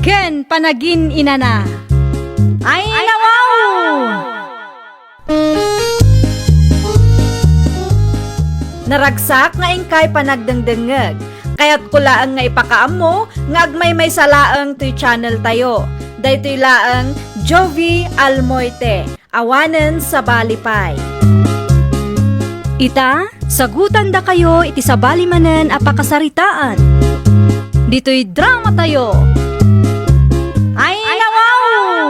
ken panagin-inana. Ay, nawaw! Naragsak nga inkay panagdengdengngeg. Kayatko laeng nga ipakaammo nga agmaymaysa laeng toy channel tayo. Daytoy laeng Jovie Almoite, awanen sabali pay. Ita, sagutandakayo iti sabali manen a pakasaritaan. Ditoy dramatayo. Ay, nawaw!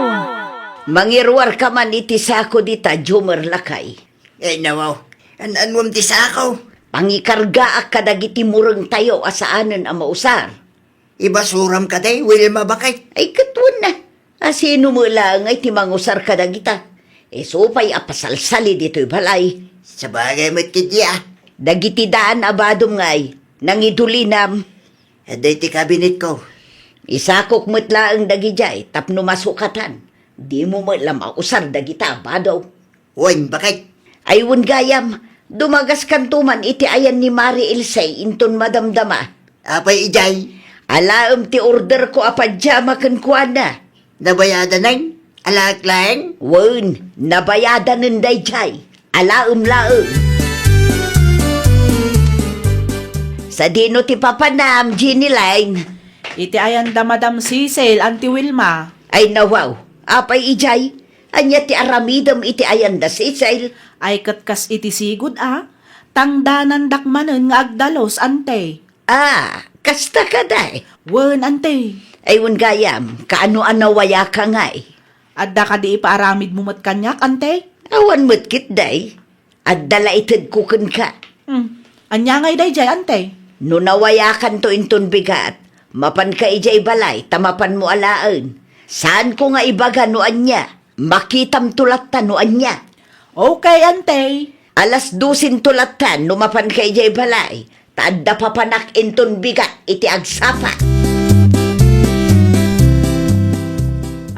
Mangiruarka man iti sako dita, Jomer, lakay. Ay, nawaw. An-anuam ti sako? Pangikargaak kadagiti murengtayo a saanen a mausar. Ibasuram kadi, Wilma, baket? Ay, ket wen a. A sino met laeng ti mangusar kadagita? Isu pay a pasalsali ditoy balay. Sabagay met ketdi a. Dagiti daan a badom ngay, nangidulinam. Adda iti kabinetko. Isakok met laeng dagidiay tapno masukatan. Dimo met la mausar dagita a bado. Wen, baket? Ay, wen gayam, dumagaskanto man iti ayan ni Mari Ilse inton madamdama. Apay idiay? Alaem ti orderko a padiama kenkuana. Nabayadanen? Alaek laeng? Wen, nabayadanen daydiay. Alaem laeng. Sadino ti papanam, Jenny Line? Iti ayanda Madam Cecil, Auntie Wilma. Ay, nawaw. Apay idiay? Ania ti aramidem iti ayanda Cecil? Ay, ket kas iti sigud a, tangdanandak manen nga agdalus, Ante. Ah, kasta kadi? Wen, Ante. Ay, wen gayam, kaano a nawayaka ngay? Adda kadi ipaaramidmo met kaniak, Ante? Awan met ketdi. Adda la itedko kenka. Hmm. Ania ngay daydiay, Ante? No nawayakanto inton bigat, mapanka idiay balay ta mapanmo alaen. Saanko nga ibaga no ania. Makitamto latta no ania. Okay, Ante. Alas dosento latta no mapanka idiay balay, ta adda papanak inton bigat iti agsapa.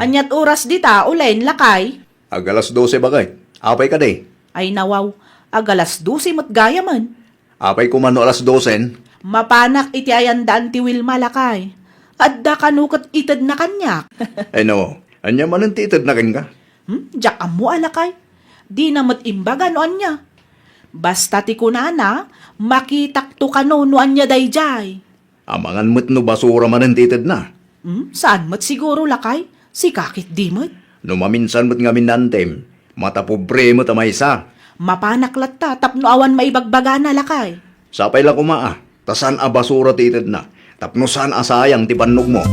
Aniat oras dita, ulen, lakay? Ag alas dose, baket. Apay kadi? Ay, nawaw. Ag alas dose met gayamen. Apay koma no alas dosen? Mapanak iti ayanda Auntie Wilma, lakay. Adda kano ket itedna kaniak. Ay, nawaw. Ania manen ti itedna kenka? Hmm? Diak ammo a, lakay. Dina met imbaga no ania. Basta ti kunana, makitakto kano no ania daydiay. Amangan met no basura manen ti itedna. Hmm, saan met siguro, lakay? Sika ketdi met. No maminsan met ngamin, Antem, matapobre met a maysa. Mapanak latta tapno awan maibagbagana, lakay. Sapay la koma a, ta saan a basura ti itedna, tapno saan a sayang ti bannogmo.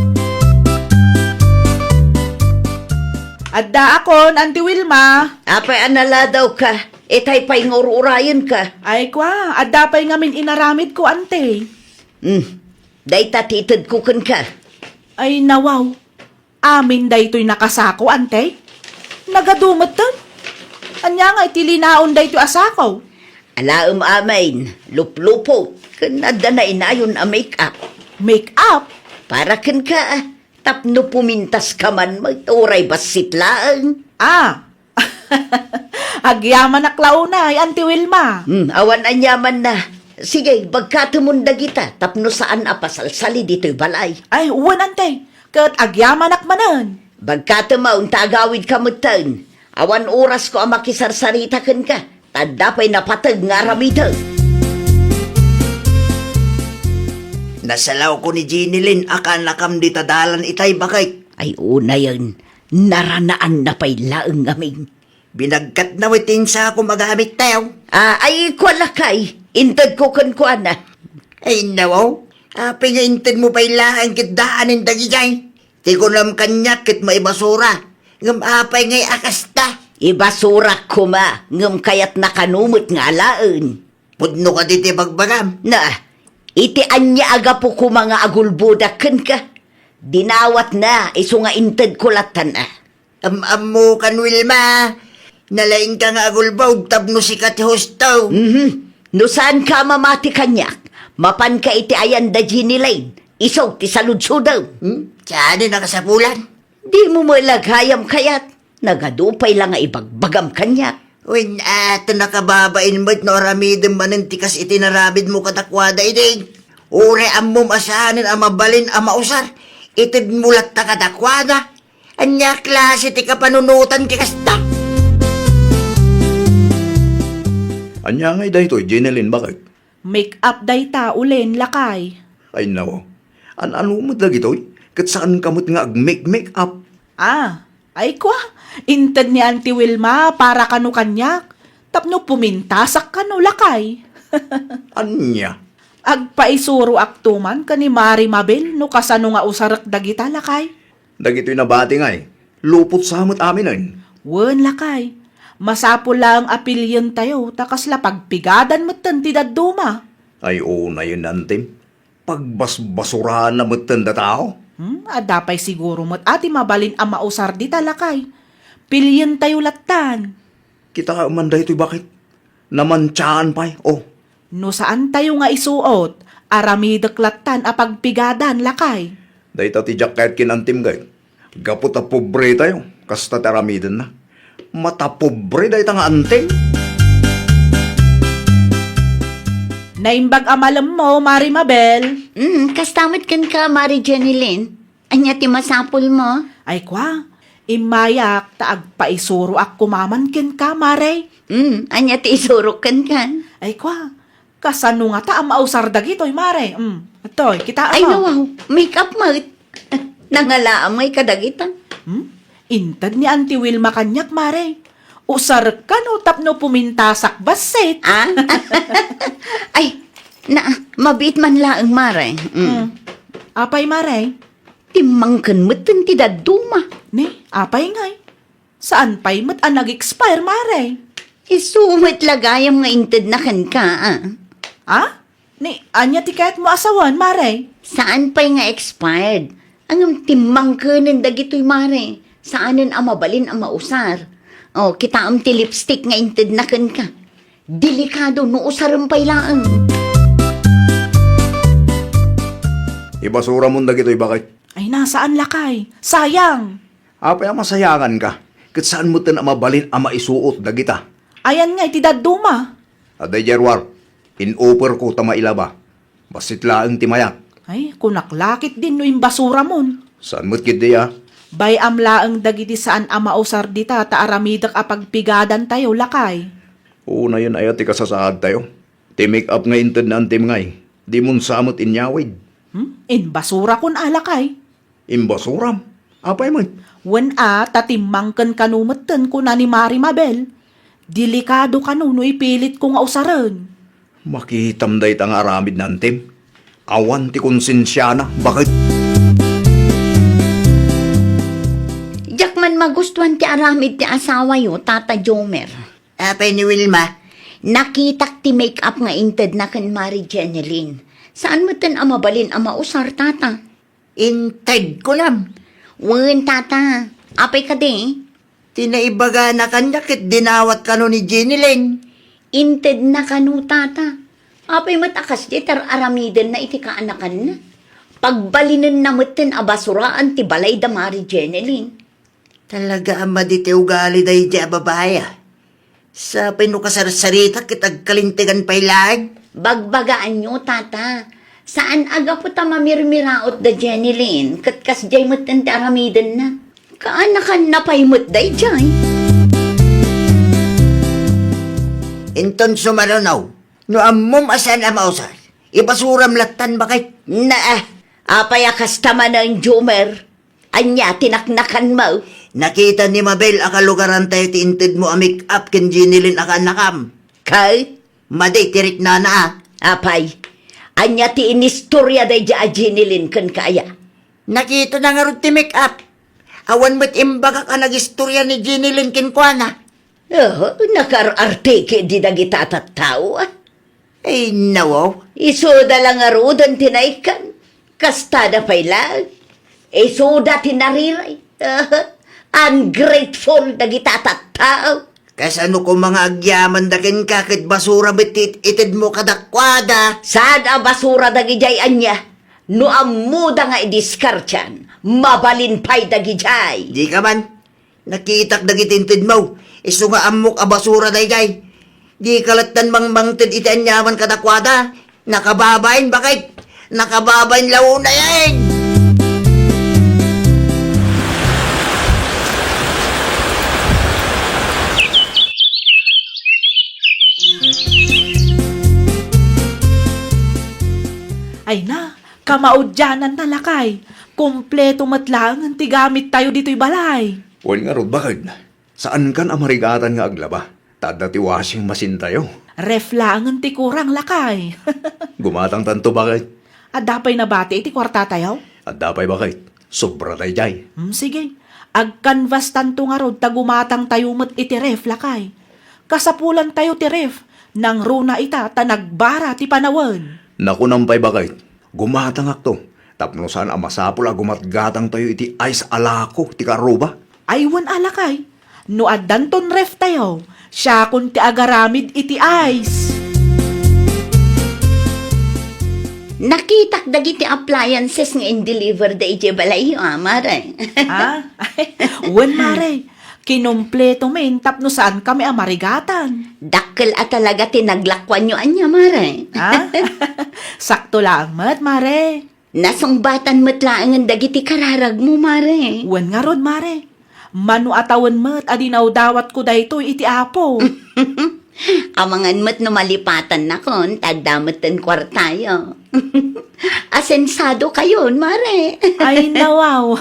Addaakon, Auntie Wilma. Apay a naladawka? Itay pay nga ur-urayenka. Ay, kua, adda pay ngamin inaramidko, Ante. Hmm. Dayta ti itedko kenka. Ay, nawaw. Amin daytoy nakasako, Ante? Nagadu metten? Ania ngay ti linaon daytoy a sako? Alaem amin, luplupot, ken adda nainayon a make-up. Make-up? Para kenka, tapno pumintaska man met, uray bassit laeng. Ah, agyamanak la unay, Auntie Wilma. Hmm, awan aniamanna. Sige, bagkatemon dagita tapno saan a pasalsali ditoy balay. Ay, wen, Ante. Ket agyamanak manen. Bagkatem a, unta agawidka metten. Awan orasko a makisarsarita kenka. Ta adda pay napateg nga aramidek. Nasalawko ni Jenny Lynn a kaanakam dita dalan itay, baket. Ay, unayen. Naranaanna pay laeng ngamin. Binagkatna met ti insakom a gamittayo. Ah, ay, kua lakay, intedko kenkuana. Ay, nawaw, apay nga intedmo pay laeng ket daanen dagijay? Ti kunam kaniak ket maibasura, ngem apay ngay a kasta? Ibasurak koma, ngem kayatna kano met nga alaen. Pudno kadi ti bagbagam? Na, iti ania a gapu koma nga agulbodak kenka? Dinawatna, isu nga intedko lattan a. Am-ammokan, Wilma. Nalaingka nga agulbod tapno sika ti husto. Mhm. No saanka a mamati kaniak, mapanka iti ayan da Jenny Lane, isu ti saludsodem. Hmm? Saan a nakasapulan? Dimo met la gayam kayat. Nagadu pay la nga ibagbagam kaniak. Wen, a, ta nakababain met no aramidem manen ti kas iti naramidmo kadakuada idi. Uray ammom a saanen a mabalin a mausar, itedmo latta kadakuada. Ania a klase ti kapanunotan ti kasta? Ania ngay daytoy, Jenny Lane, baket? Make up dayta, ulen, lakay. Ay, nawaw. An-ano met dagitoy? Ket saanka met nga ag-make-make up? Ah, ay kua, inted ni Auntie Wilma para kano kaniak, tapno pumintasak kano, lakay. Ania? Agpaisuroakto man ken ni Mari Mabel no kasano nga usarek dagita, lakay. Dagitoy nabati ngay, lupot sa met aminen. Wen, lakay. Masapul laeng a pilientayo ta kasla pagpigadan metten ti dadduma. Ay, unayen, Antim. Pagbasbasuraanna metten da tao. Hmm, adda pay siguro met a ti mabalin a mausar dita, lakay. Pilientayo lattan. Kitaem man daytoy, baket. Namantiaan pay, oh. No saantayo nga isuot, aramidek lattan a pagpigadan, lakay. Dayta ti diak kayat ken Antim, gayam. Gapu ta pobretayo, kasta ti aramidenna. Matapobre dayta nga Antim. Naimbag a malemmo, Mari Mabel. Mm, kasta met kenka, Mari Jenny Lane. Ania ti masapulmo? Ay kua, immayak ta agpaisuroak koma man kenka, Mare. Mm, ania ti isurok kenka? Ay kua, kasano ngata a mausar dagitoy, Mare? Mm, atoy, kitaem. Ay, nawaw, make up met. Nangalaam ngay kadagita. Hmm? Inted ni Auntie Wilma kaniak, Mare. Usarek kano tapno pumintasak bassit. Ah? Ay, na, mabiit man laeng, Mare. Mm. Hmm. Apay, Mare? Timmangken metten ti dadduma. Ni, apay ngay? Saan pay met a nag-expire, Mare? Isu met la gayam nga intedna kenka, ah. Ah? Ni, ania ti kayatmo a sawen, Mare? Saan pay nga expired. Ngem timmangkenen dagitoy, Mare. Saanen a mabalin a mausar. Oh, kitaem ti lipstick nga intedna kenka. Delikado no usarem pay laeng. Ibasuramon dagitoy, baket. Ay na, saan lakay? Sayang! Apay a masayanganka? Ket saan metten a mabalin a maisuot dagita? Ayan ngay ti dadduma. Adda idiay ruar, in-offerko ta mailaba. Bassit laeng ti mayat. Ay, kunak la ketdin no imbasuramon. Saan met ketdi a? Bay-am laeng dagiti saan a mausar dita ta aramidek a pagpigadantayo, lakay. Unayen aya ti kasasaadtayo? Ti make-up nga inted ni Antim ngay, dimon sa met inyawid. Hmm? Imbasurakon a, lakay. Imbasuram? Apay met? Wen a, ta timmangken kano metten, kuna ni Mari Mabel. Delikado kano no ipilitko nga usaren. Makitam dayta nga aramid ni Antim. Awan ti konsensiana, baket. Diak man magustuan ti aramid ti asawayo, Tata Jomer. Apay ni Wilma? Nakitak ti make-up nga intedna ken Mari Jenny Lane. Saan metten a mabalin a mausar, Tata. Inted, kunam? Wen, Tata. Apay kadi? Ti naibagana kaniak ket dinawat kano ni Jenny Lane. Intedna kano, Tata. Apay met a kasdi ti ar-aramidenna iti kaanakanna? Pagbalinenna metten a basuraan ti balay da Mari Jenny Lane. Talaga a madi ti ugali daydiay a babai, a. Sapay no kasarsarita ket agkalintegan pay laeng. Bagbagaanyo, Tata. Saan a gapu ta mamirmiraot da Jenny Lane ket kasdiay metten ti aramidenna. Kaanakanna pay met daydiay. Inton sumaruno, no ammom a saan a mausar, ibasuram lattan, baket. Naa, apay a kasta manen, Jomer? Ania ti naknakanmo? Nakita ni Mabel a kalugarantayo ti intedmo a make-up ken Jenny Lynn a kaannakam. Kay? Madi ti riknana a. Apay, ania ti inistorya daydiay a Jenny Lynn kenka aya? Nakitana ngarud ti make-up. Awan met imbagak a nagistorya ni Jenny Lynn kenkuana. Oh, nakar-arte ketdi dagita a tattao, a. Ay, nawaw. Isuda la ngaruden ti naikkan. Kastada pay laeng. Isuda ti nariray. Ungrateful dagita a tattao. Kasano koma nga agyamanda kenka ket basura met ti it-itedmo kadakuada? Saan a basura dagidiay ania? No ammoda nga idiskartian, mabalin pay dagidiay. Dika man. Nakitak dagiti intedmo. Isu nga ammok a basura daydiay. Dika lattan mangmangted iti aniaman kadakuada. Nakababain, baket. Nakababain la unay, ay! Ay na, kamaudiananna, lakay. Kompleto met laengen ti gamittayo ditoy balay. Wen ngarud, baket. Saankan a marigatan nga aglaba, ta adda ti washing machine-tayo. Ref laengen ti kurang, lakay. Gumatangtanto, baket. Adda pay nabati iti kuartatayo? Adda pay, baket. Sobra daydiay. Hmm, sige. Agkanvastanto ngarud ta gumatangtayo met iti ref, lakay. Kasapulantayo ti ref, nangruna ita ta nagbara ti panawen. Nakunam pay, baket. Gumatangakto, tapno saan a masapul a gumatgatangtayo iti ice a lako ti karuba. Ay, wen a, lakay, no addanton reftayo, siakon ti agaramid iti ice. Nakitak dagiti appliances nga in-deliver da idiay balayyo, a, mare. Ah? Wen, mare. Kinumpleto min tapno saankami a marigatan. Dakkel a talaga ti naglakuanyo ania, mare. Ah? Sakto laeng met, mare. Nasungbatan met laengen dagiti kararagmo, mare. Wen ngarud, mare. Mano a tawen met a dinawdawatko daytoy iti Apo. Amangan met no malipatannakon, ta adda metten kuartayo. Asensadokayon, mare. Ay, nawaw.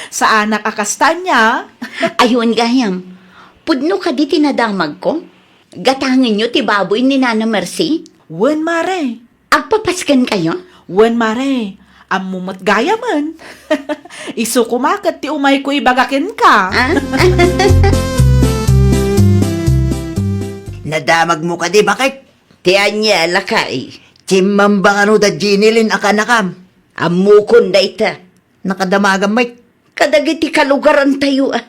Saanak a kasta ania. Ay, wen gayam. Pudno kadi ti nadamagko? Gatangenyo ti baboy ni Nana Mercy? Wen, mare. Agpapaskenkayo? Wen, mare. Ammo met gayamen. Isu koma ket ti umayko ibaga kenka. Ah? Nadamagmo kadi, baket? Ti ania, lakay? Chimmamba kano da Jenny Lynn a kaannakam? Ammokon dayta. Nakadamagam met. Kadagiti kalugarantayo, a.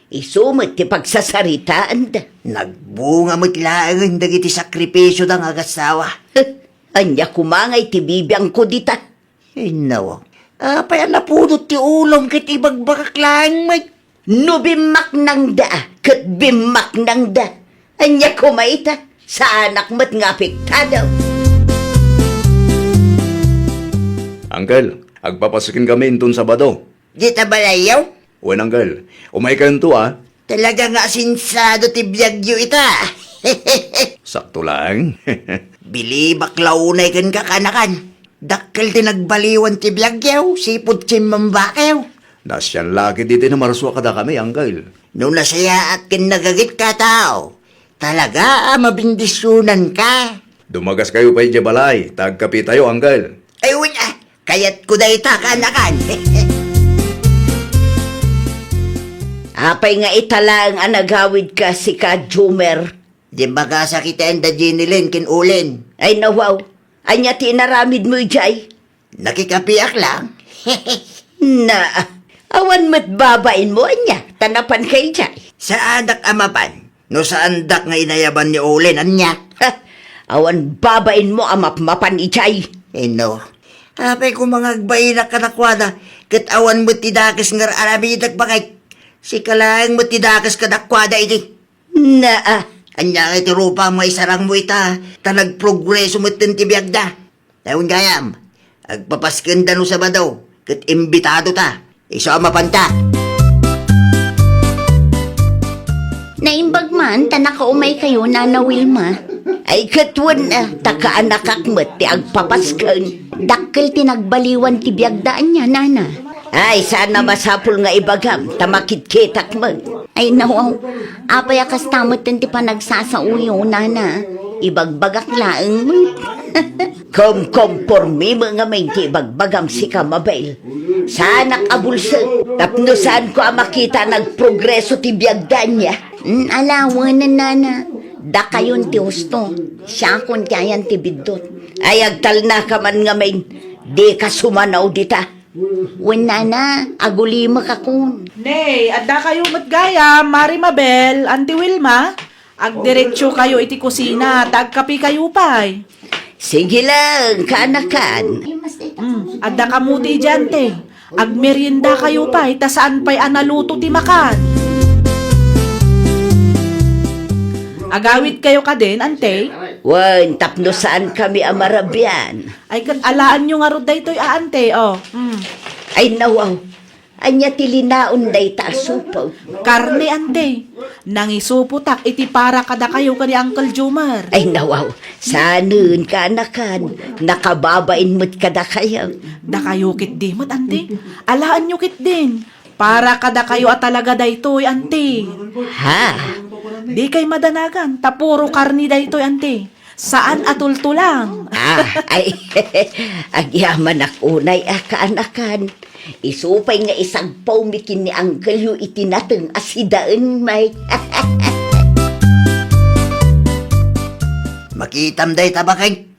Isu met ti pagsasaritaanda. Nagbunga met laengen dagiti sakripisioda nga agassawa. Ania koma ngay ti bibiangko dita? Innaw. Apay a napudot ti ulom ket ibagbagak laeng met? No bimmaknangda, ket bimmaknangda. Ania koma ita? Saanak met nga apektado. Uncle, agpapasken kami inton Sabado. Dita balayyo? Wen, uncle. Umaykayonto, a. Talaga nga asensado ti biagyo ita. Sakto laeng. Bilibak la unay kenka, kaanakan. Dakkel ti nagbaliwan ti biagyo, sipud chimmambakayo. Nasian la ketdi ti namarsua kadakami, uncle. No nasayaat ken nagagitka a tao, talaga a mabendisionanka. Dumagaskayo pay idiay balay, ta agkapitayo, uncle. Ay, wen, a, kayatko dayta, kaanakan. Apay nga ita laeng a nagawidka, sika, Jumer? Di magasakiten da Jenny Lynn ken Olen. Ay, nawaw. Ania ti inaramidmo idiay? Nakikapiak lang. Na, awan met babainmo, ania, ta napanka idiay? Saanak a mapan. No saandak nga inayaban ni Olen, ania? Ha, awan babainmo a mapmapan idiay. Inno. Apay koma nga agbainak kadakuada, ket awan met ti dakes nga ar-aramidek, baket. Sika laeng met ti dakes kadakuada idi. Naa. Ania ngay ti rupam nga isarangmo ita, ta nagprogreso metten ti biagda. Awan gayam, agpapaskenda no Sabado, ket imbitadota. Isu a mapanta. Naimbag man ta nakaumaykayo, Nana Wilma. Ay, ket wen, a, ta kaanakak met ti agpapasken. Dakkel ti nagbaliwan ti biagda ania, Nana? Ay, saan a masapul nga ibagam, ta makitkitak met. Ay, nawaw. Apay a kasta met ti panagsasaoyo, nana? Ibagbagak laeng met. Kumkompormi met ngamin ti ibagbagam sika, Mabel. Saanak a bulsek, tapno saanko a makita a nagprogreso ti biagda ania. Mm, ala, wen, nana. Dakayon ti husto. Siakon ti ayan ti biddut. Ay, agtalnaka man ngamin. Dika sumanaw dita. Wen, nana, agulimekakon. Nay, addakayo met gayam, Mari Mabel, Auntie Wilma. Agdiretsokayo iti kusina, ta agkapekayo pay. Sige lang, kaanakan. Mm, adda kamo ti idiay, Auntie. Agmeriendakayo pay, ta saan pay a naluto ti makan. Agawidkayo kadin, Auntie? Wen, tapno saankami a marabian. Ay, ket alaenyo ngarud daytoy a, Auntie, o. Mm. Ay, nawaw. Ania ti linaon dayta a supot? Karne, Auntie. Nangisupotak iti para kadakayo ken ni Uncle Jomar. Ay, nawaw. Saanen, kaanakan. Nakababain met kadakayo. Dakayo ketdi met, Auntie. Alaenyo ketdin. Para kadakayo a talaga daytoy, Auntie. Ha? Dikay madanagan, ta puro karne daytoy, Auntie. Saan a tultulang. Ah, ay, agyamanak unay a kaanakan. Isu pay nga isagpawmi ken ni Uncle-yo iti nateng a sidaen, may. Makitam dayta, bakay.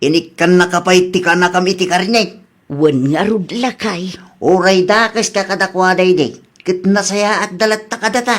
Inikkannaka pay ti kanakam iti karne. Wen ngarud, lakay. Uray dakeska kadakuada idi, ket nasayaatda latta kadata.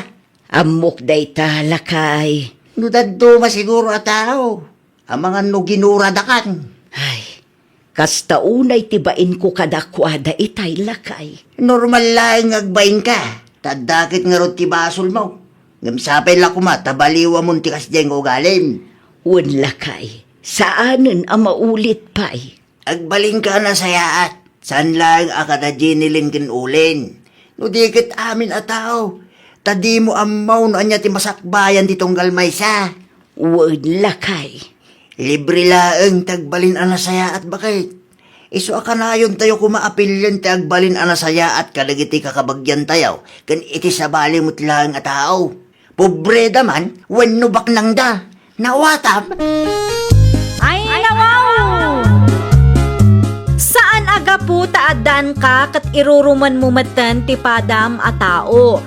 Ammok dayta, lakay. No dadduma siguro a tao, amangan no ginuradakan. Ay, kasta unay ti bainko kadakuada itay, lakay. Normal laeng nga agbainka, ta adda ket ngarud ti basolmo. Ngem sapay la koma ta baliwamon ti kasdiay nga ugalim. Wen, lakay, saanen a maulit pay. Agbalinka a nasayaat, saan laeng a kada Jenny Lynn ken Olen. No di ket amin a tao, ta dimo ammo no ania ti masakbayan ti tunggal maysa. Wen, lakay. Libre laeng ti agbalin a nasayaat, baket. Isu a kanayontayo koma a pilien ti agbalin a nasayaat kadagiti kakabagyantayo ken iti sabali met laeng a tao. Pobreda man wenno baknangda. Nawatam? Ay, nawaw! Saan a gapu ta addanka ket irurumenmo metten ti padam a tao.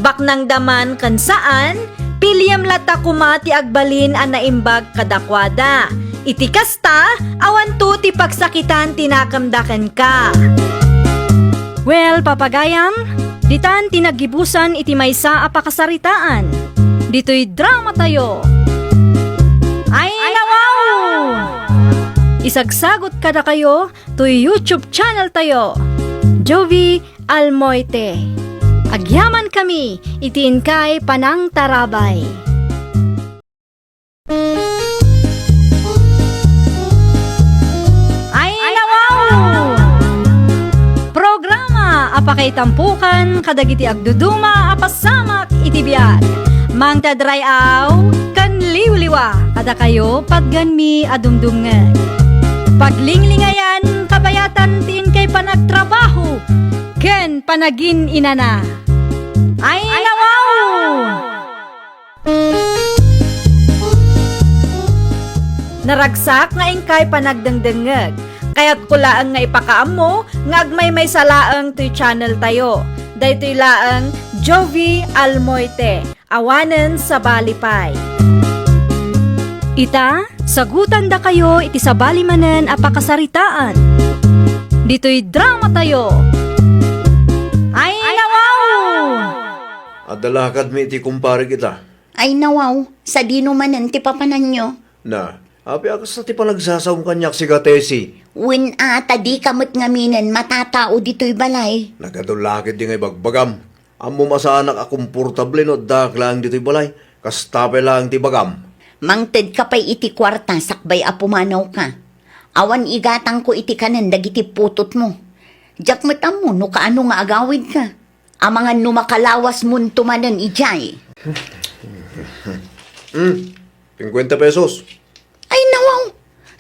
Baknangda man ken saan, piliem latta koma ti agbalin a naimbag kadakuada. Iti kasta, awanto ti pagsakitan ti nakemda kenka. Well, papagayam, ditan ti naggibusan iti maysa a pakasaritaan. Ditoy dramatayo. Ay, nawaw! Isagsagot kadakayo toy YouTube channel tayo, Jovie Almoite. Agyamankami iti inkay panangtarabay. Ay, nawaw! Programa a pakaitampukan kadagiti agduduma a pasamak iti biag. Mangted ray-aw ken liwliwa kadakayo patgenmi a dumdumngeg. Paglinglingayan, kabayatan ti inkay panagtrabaho ken panagin-inana. Ay, nawaw! Naragsak nga inkay panagdengdengngeg. Kayatko laeng nga ipakaammo nga agmaymaysa laeng toy channel tayo. Daytoy laeng Jovie Almoite, awanen sabali pay. Ita, sagutandakayo iti sabali manen a pakasaritaan. Ditoy dramatayo. Ay, nawaw! Adda lakadmi iti kumparek ita. Ay, nawaw, sadino manen ti papananyo? Na, apay a kasta ti panagsasaom kaniak, sika, Tessie? Wen a, ta dika met ngaminen matatao ditoy balay. Nagadu la ketdi nga ibagbagam. Ammom a saanak a komportable no addaak laeng ditoy balay. Kasta pay laeng ti ibagam. Mangtedka pay iti kuarta sakbay a pumanawka. Awan igatangko iti kanen dagiti putotmo. Diak met ammo no kaano nga agawidka. Amangan no makalawasmonto manen idiay. Hmm, singkuenta pesos. Ay, nawaw,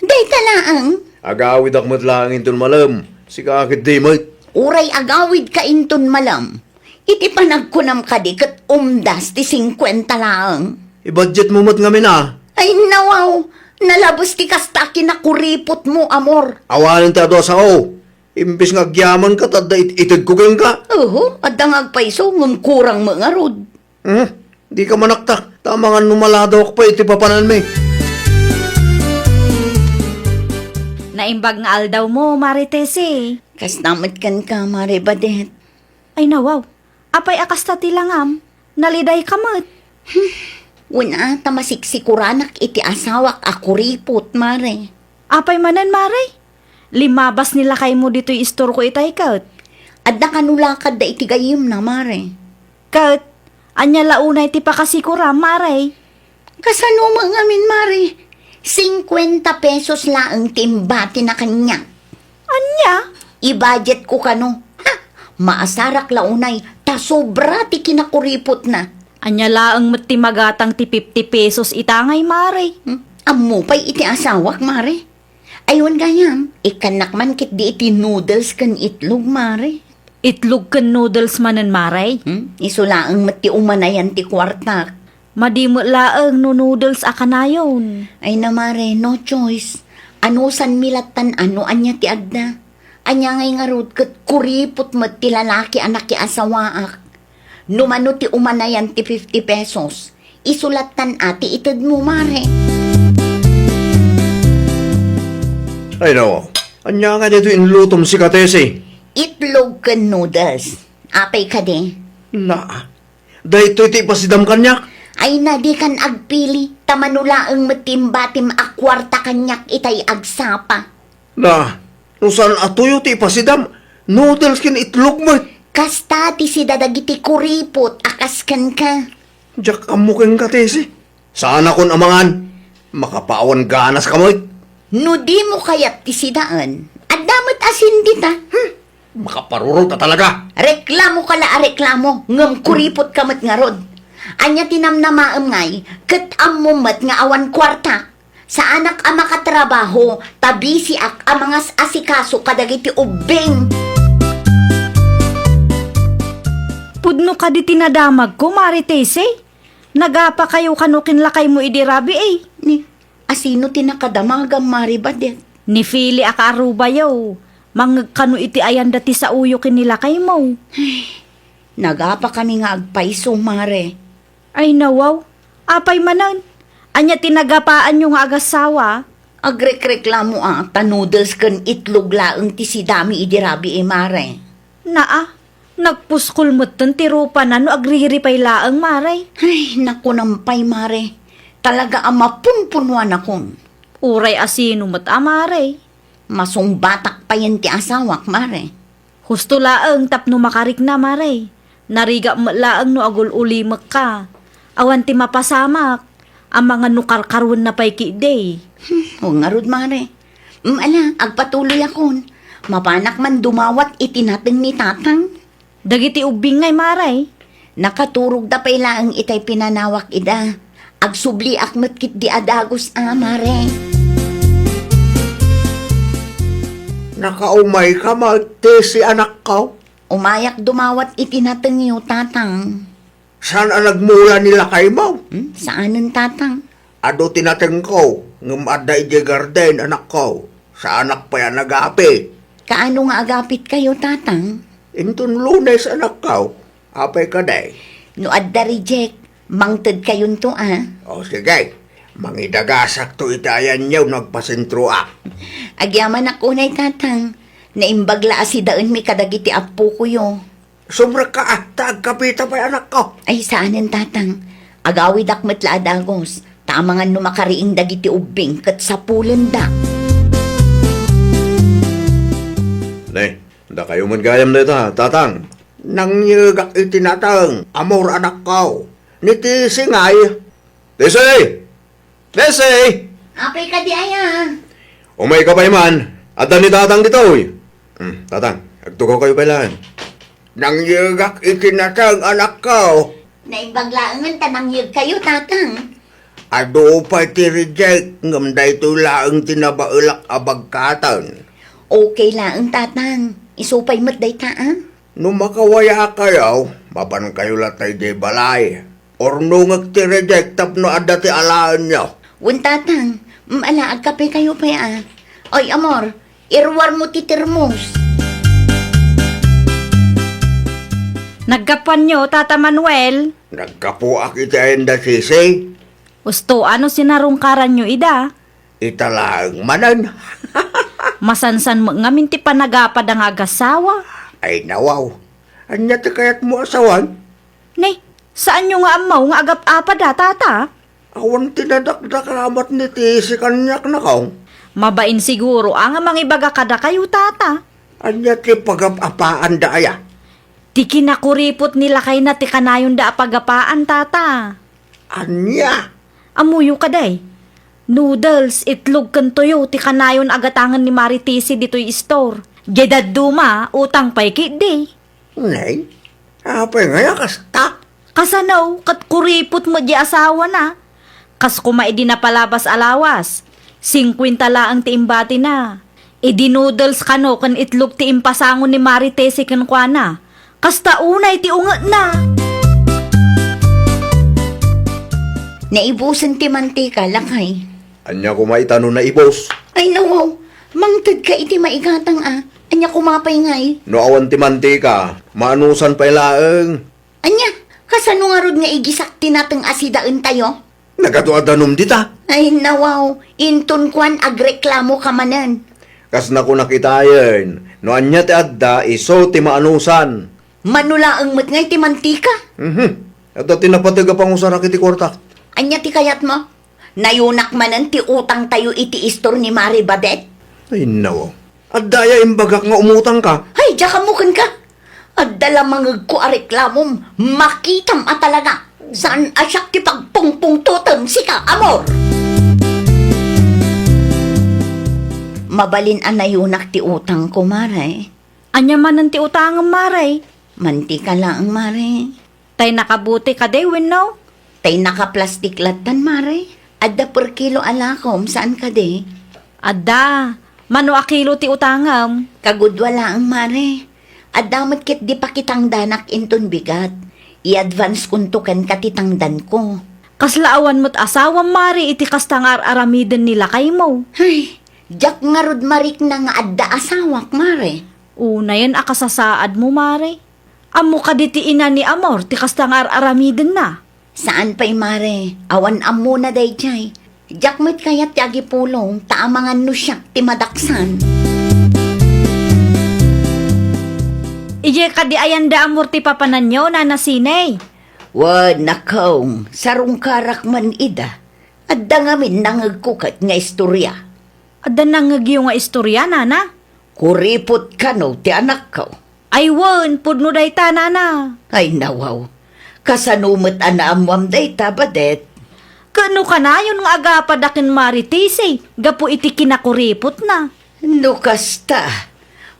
dayta laeng. Agawidak met laeng inton malem. Sika ketdi met. Uray agawidka inton malem. Iti panagkunam kadi ket umdas ti singkuenta laeng. I-budget mo met ngamin a. Ay, nawaw! Nalabes ti kasta a kinakuripot mo, amor. Awanen ti adu a sao. Imbes nga agyamanka, ta adda it-, itedko kenka. Oho, adda nga agpayso, ngem kurang met ngarud. Hmm, di ka manaktak. Ta amangan no maladawak pay iti papananmi. Naimbag nga aldaw mo, Mare Tessie. Kasta met kenka, Mare Badet. Ay, nawaw. Apay a kasta ti langam? Naliday ka met. Wen a, ta masiksikuranak iti asawak a kuripot, Mare. Apay manen, Mare? Limmabas ni lakaymo ditoy istorko itay ket. Adda kano lakadda iti gayyemna, Mare. Ket, ania la unay ti pakasikuram, Mare? Kasano met ngamin, Mare? Singkuenta pesos laeng ti imbatina kaniak. Ania? I-budget ko kano. Ha? Maasarak la unay, ta sobra ti kinakuripotna. Ania laeng met ti magatang ti fifty pesos ita ngay, Mare? Hmm? Ammo pay iti asawak, Mare? Ay, wen gayam, ikkannak man ketdi iti noodles ken itlog, Mare. Itlog ken noodles manen, Mare? Hmm? Isu laeng met ti umanayan ti kuartak. Madi met laeng no noodles a kanayon. Ay na, Mare, no choice. Anusanmi lattan a no ania ti adda. Ania ngay ngarud ket kuripot met ti lalaki a nakiasawaak. No mano ti umanayan ti fifty pesos, isu lattan a ti itedmo, Mare. Ay, no. Ania nga daytoy inlutom, Mare Tessie? Itlog ken noodles. Apay kadi? Na, daytoy ti ipasidam kaniak. Ay na, dikan agpili, ta mano laeng met ti imbatim a kuarta kaniak itay agsapa. Na, no saan a tuyo ti ipasidam, noodles ken itlog met. Kasta ti sida dagiti kuripot a kas kenka. Diak ammo kenka, Tessie. Saanakon a mangan. Makapaawan ganas ka met. No dimo kayat ti sidaen, adda met asin dita. Hmm. Makaparurot a talaga. Reklamo ka la a reklamo, ngem kuripot ka met ngarud. Ania ti namnamaem ngay, ket ammo met nga awan kuarta. Saanak a makatrabaho, ta bisiak a mangas-asikaso kadagiti ubbing. Pudno kadi ti nadamagko, Mare Tessie? Nagapakayo kano ken lakaymo idi rabii? Ni, asino ti nakadamagam, Mare Badet? Ni Fili a kaarubayo. Mangngeg kano iti ayanda ti saoyo ken ni lakaymo. Nagapakami nga agpayso, Mare. Ay, nawaw. Apay manen? Ania ti nagapaanyo nga agassawa? Agrekreklamo a ta noodles ken itlog laeng ti sidami idi rabii, Mare. Naa, nagpuskol metten ti rupana no agriripay laeng, Mare. Ay, nakunam pay, Mare. Talaga a mapunpunuanakon. Uray asino met a, Mare? Masungbatak payen ti asawak, Mare. Husto laeng tapno makarikna, Mare. Narigak met laeng no agul-ulimekka. Awan ti mapasamak. Amangan no karkaruenna pay ketdi. Hmm, wen ngarud, Mare. Mm, ala, agpatuloyakon. Mapanak man dumawat iti nateng ni Tatang. Dagiti ubbing ngay, Mare? Nakaturogda pay laeng itay pinanawak ida. Agsubliak met ketdi a dagus a, Mare. Nakaumayka met, Tessie, anakko? Umayak dumawat iti natengyo, Tatang. Saan a nagmula ni lakaymo? Hmm, saanen, Tatang. Adu ti natengko, ngem adda idiay garden, anakko. Saanak pay a nagapit. Kaano nga agapitkayo, Tatang? Inton Lunes, anakko. Apay kadi? No adda reject, mangtedkayonto, a. O, sige. Mangidagasakto iti ayanyo no agpasentroak. Agyamanak unay, Tatang. Naimbag la a sidaenmi kadagiti appokoyo. Sobrak ka, a, ta agkapita pay, anakko. Ay, saanen, Tatang. Agawidak met la a dagus. Ta amangan no makariing dagiti ubbing ket sapulenda. Ne, dakayo met gayam dayta, Tatang. Nangyegak iti nateng, amor, anakko. Ni Tessie ngay. Tessie! Tessie! Apay kadi aya? Umayka pay man. Adda ni Tatang ditoy. Hmm, Tatang, agtugawkayo pay laeng. Nangyegak iti nateng, anakko. Naimbag laengen ta nangyegkayo, Tatang. Adu pay ti reject, ngem daytoy laeng ti nabaelak a bagkaten. Okay laeng, Tatang. Isu pay met dayta, a? No makawayakayo, mapankayo latta idiay balay. Urnongek ti reject tapno adda ti alaenyo. Wen, Tatang, mm, ala, agkapekayo pay, a. Oy, Amor, iruarmo ti termos. Naggapuanyo, Tata Manuel? Naggapuak iti ayan da Sisi. Usto, ano sinarungkaranyo ida? Ita laeng manen. Masansan met ngamin ti panagapada nga agasawa. Ay, nawaw. Ania ti kayatmo a sawen? Ne, saanyo nga ammo nga agap-apada, Tata? Awan ti nadakdakaramat ni Tisi kaniak, nakong. Mabain siguro a nga mangibaga kadakayo, Tata. Ania ti pagap-apaanda aya? Ti kinakuripot ni lakayna ti kanayonda a pagapaan, Tata. Ania? Ammoyo kadi? Noodles, itlog ken toyo ti kanayon a gatangen ni Mari Tisi ditoy istor. Diay dadduma, utang pay ketdi. Nay, apay ngay a kasta? Kasano, ket kuripot met diay asawana. Kas koma idi napalabas a lawas, singkuenta laeng ti imbatina. Idi noodles kano ken itlog ti impasango ni Mari Tisi kenkuana, kasta unay ti ungetna. Naibusen ti mantika, lakay. Ania koma ita no naibus? Ay, nawaw. Mangtedka iti maigatang, a. Ania koma pay ngay? No awan ti mantika, maanusan pay laeng. Ania, kasano ngarud nga igisak ti nateng a sidaentayo? Nagadu a danum dita. Ay, nawaw, inton kuan agreklamo ka manen. Kas nakunak itayen, no ania ti adda, isu ti maanusan. Mano laeng met ngay ti mantika? Mhm. Adda ti napateg a pangusarak iti kuartak. Ania ti kayatmo? Nayunak manen ti utangtayo iti istor ni Mari Badet? Ay, nawaw. Adda aya imbagak nga umutangka? Hay, diak ammo kenka. Adda la mangegko a reklamom, makitam a talaga. Saan a siak ti pagpungpungtotem, sika, Amor? Mabalin a nayunak ti utangko, Mare. Ania manen ti utangem, Mare? Mantika laeng, Mare. Tay nakabuti kadi wenno? Tay nakaplastik lattan, Mare. Adda per kilo a lakom, saan kadi? Adda. Mano a kilo ti utangem? Kagudua laeng, Mare. Adda met ketdi pakitangdanak inton bigat. I-advance konto kenka ti tangdanko. Kasla awan met asawam, Mare, iti kasta nga ar-aramiden ni lakaymo? Ay, diak ngarud marikna nga adda asawak, Mare. Unayen a kasasaadmo, Mare. Ammo kadi ti ina ni Amor ti kasta nga ar-aramidenna? Saan pay, Mare. Awan ammona daydiay. Diak met kayat ti agipulong, ta amangan no siak ti madaksan. Idiay kadi ayan da Amor ti papananyo, Nana Sinay? Wen, nakong, sarungkarak man ida. Adda ngamin nangegko ket nga istoria. Adda nangegyo nga istoria, Nana? Kuripot kano ti anakko. Ay wen, pudno dayta, Nana. Ay, nawaw. Kasano met a naammuam dayta, Badet? Ket no kanayon nga agapada ken Mari Tisi gapu iti kinakuripotna? No kasta,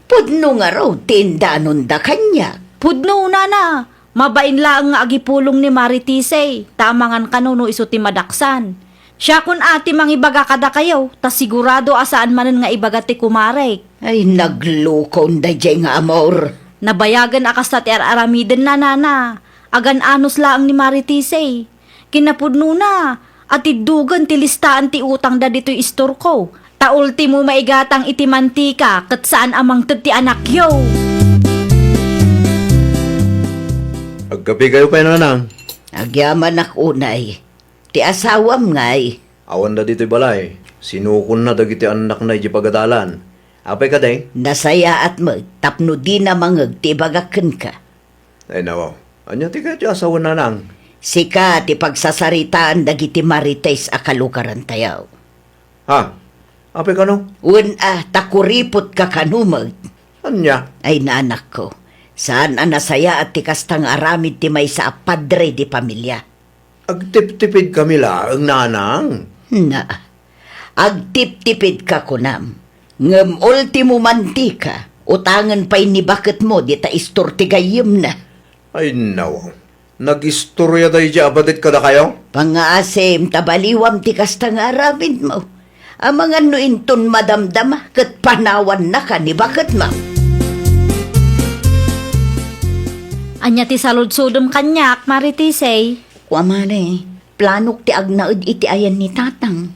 pudno ngarud ti indanonda kaniak. Pudno, Nana. Mabain laeng nga agipulong ni Mari Tisi, ta amangan kano no isu ti madaksan. Siakon a ti mangibaga kadakayo, ta sigurado a saan manen nga ibaga ti kumarek. Ay, naglukon daydiay nga Amor. Nabayagen a kasta ti ar-aramidenna, Nana. Agan-anos laeng ni Mari Tisi. Kinapudnona, atiddogen ti listaan ti utangda ditoy istorko. Ta ultimo maigatang iti mantika ket saan a mangted ti anakyo. Agkapekayo pay, Nanang? Agyamanak unay. Ti asawam ngay? Awanda ditoy balay. Sinukonna dagiti annakna idiay pagadalan. Apay kadi? Nasayaat met tapno dina mangeg ti ibagak kenka. Ay, nawaw. Ania ti kayatyo a sawen, Nanang? Sika ti pagsasaritaan dagiti marites a kalugarantayo. Ha? Apay kano? Wen a, ta kuripotka kano met. Ania? Ay, nanakko, saan a nasayaat ti kasta nga aramid ti maysa a padre di pamilia. Agtiptipidkami laeng, Nanang. Na, agtiptipidka kunam. Ngem ultimo mantika, utangen pay ni baketmo dita istor ti gayyemna. Ay, nawaw. Nag-istorya daydiay a badet kadakayo? Pangngaasim ta baliwam ti kasta nga aramidmo. Amangan no inton madamdama ket panawannaka ni baketmo. Ania ti saludsodem kaniak, Mare Tisay? Kua, Mare, planok ti agnaed iti ayan ni Tatang.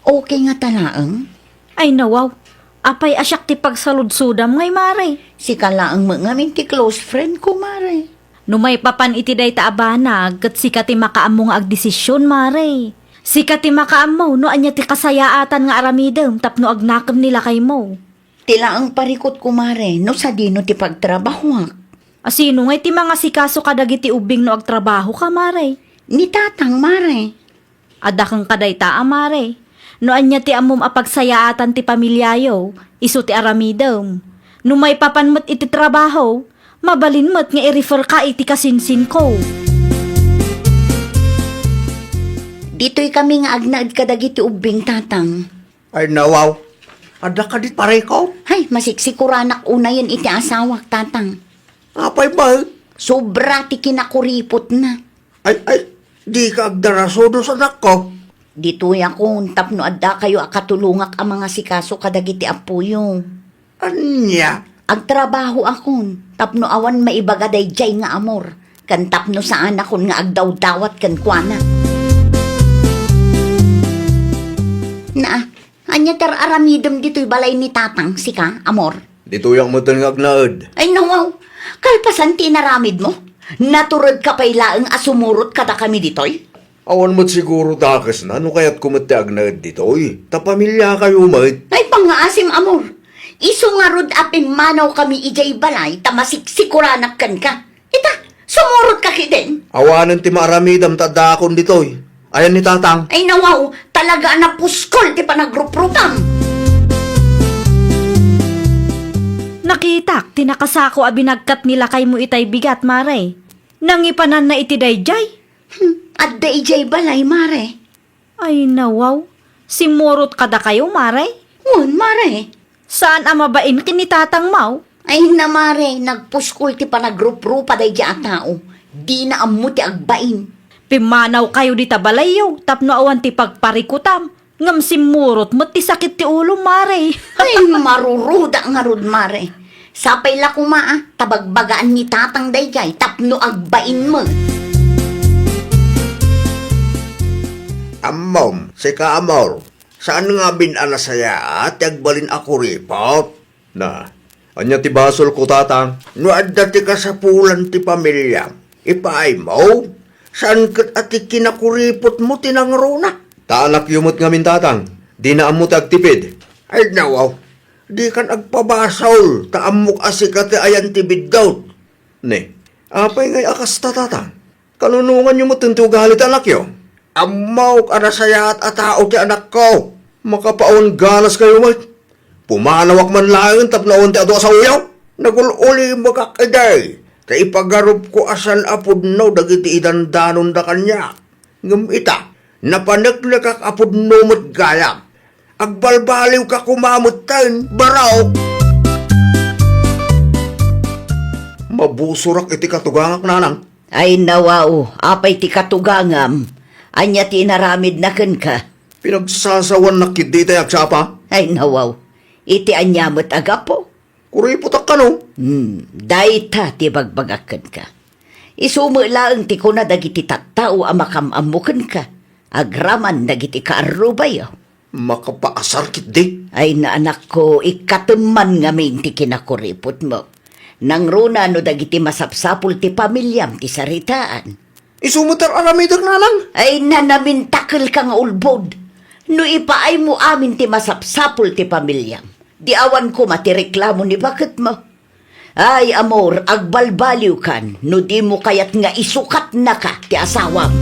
Okay ngata laeng? Ay, nawaw. Apay a siak ti pagsaludsodam ngay, Mare? Sika laeng met ngamin ti close friend ko, Mare. No maipapan iti dayta a banag, ket sika ti makaammo nga agdesision, Mare. Sika ti makaammo no ania ti kasayaatan nga aramidem tapno agnakem ni lakaymo. Ti laeng parikutko, Mare, no sadino ti pagtrabahoak. A, sino ngay ti mangasikaso kadagiti ubbing no agtrabahoka, Mare? Ni Tatang, Mare. Adda kenka dayta a, Mare. No ania ti ammom a pagsayaatan ti pamiliayo, isu ti aramidem. No maipapan met iti trabaho, mabalin met nga i-refer ka iti kasinsinko. Ditoy kami nga agnaed kadagiti ubbing, Tatang. Ay, nawaw. Adda kadi pareko? Ay, masiksikoranak unayen iti asawak, Tatang. Apay ba? Sobra ti kinakuripotna. Ay, ay, dika agdarasudos, anakko. Ditoyakon tapno addakayo a katulongak a mangasikaso kadagiti appoyo. Ania? Agtrabahoakon tapno awan maibaga daydiay nga amor, ken tapno saanakon nga agdawdawat kenkuana. Naa, ania ti ar-aramidem ditoy balay ni Tatang, sika, amor? Ditoyak metten nga agnaed. Ay, nawaw. Kalpasan ti inaramidmo, naturedka pay laeng a sumurot kadakami ditoy? Awan met siguro dakesna no kayatko met ti agnaed ditoy, ta pamiliakayo met. Ay, pangngaasim, amor. Isu ngarud a pimmanawkami idiay balay ta masiksikoranak kenka. Ita, sumurotka ketdin. Awanen ti maaramidam ta addaakon ditoy. Ayan ni Tatang. Ay, nawaw, talaga a napuskol ti panagruprupam. Nakitak ti nakasako a binagkat ni lakaymo itay bigat, Mare. Nangipananna iti daydiay? Hmm, adda idiay balay, Mare. Ay, nawaw. Simmurot kadakayo, Mare? Wen, Mare. Saan a mabain ken ni Tatang, maw? Ay, na, Mare, nagpuskol ti panagruprupa daydiay a tao. Dina ammo ti agbain. Pimmanawkayo dita balayyo tapno awan ti pagparikutam. Ngem simmurot met ti sakit ti ulo, Mare. Ay, maruruda ngarud, Mare. Sapay la koma, a, ta bagbagaan ni Tatang daydiay tapno agbain met. Ammom, sika, amor, saan ngamin a nasayaat ti agbalin a kuripot? Na, ania ti basolko, Tatang? No adda ti kasapulan ti pamiliam, ipaaymo. Saan ket a ti kinakuripotmo ti nangruna? Ta anakyo met ngamin, Tatang. Dina ammo ti agtipid. Ay, nawaw. Dikan agpabasol, ta ammok a sika ti ayan ti biddut. Ne, apay ngay a kasta, Tatang? Kanunonganyo met ti ugali ti anakyo? Ammok a nasayaat a tao ti anakko. Makapawan ganaskayo met. Pumanawak man laeng tapno awan ti adu a saoyo. Nagul-ulimekak idi, ta ipagarupko a saan a pudno dagiti idandanonda kaniak. Ngem ita, napaneknekak a pudno met gayam. Agbalbaliwka koma metten, barok! Mabusorak iti katugangak, nanang. Ay, nawaw, apay ti katugangam? Ania ti inaramidna kenka? Pinagsasawannak ketdi itay agsapa. Ay, nawaw, iti ania met a gapu? Kuripotak kano? Hmm, dayta ti bagbagak kenka. Isu met laeng ti kuna dagiti tattao a makam-ammo kenka, agraman dagiti kaarrubayo. Makapaasar ketdi. Ay, na, anakko, ikkatemman ngamin ti kinakuripotmo. Nangruna no dagiti masapsapul ti pamiliam ti saritaan. Isu met ar-aramidek, nanang. Ay, na, namintakelka nga ulbod. No ipaaymo amin ti masapsapul ti pamiliam, di awan koma ti reklamo ni baketmo. Ay, amor, agbalbaliwkan no dimo kayat nga isukatnaka ti asawam.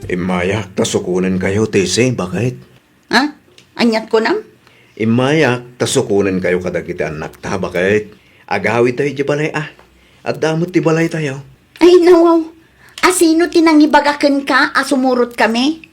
Immayak ta sukonenkayo, Tisi, baket. Ha? Aniat kunam? Immayak ta sukonenkayo kadagiti annakta, baket. Agawidtayo idiay balay a. Adda met ti balaytayo. Ay, nawaw. A, sino ti nangibaga kenka a sumurotkami?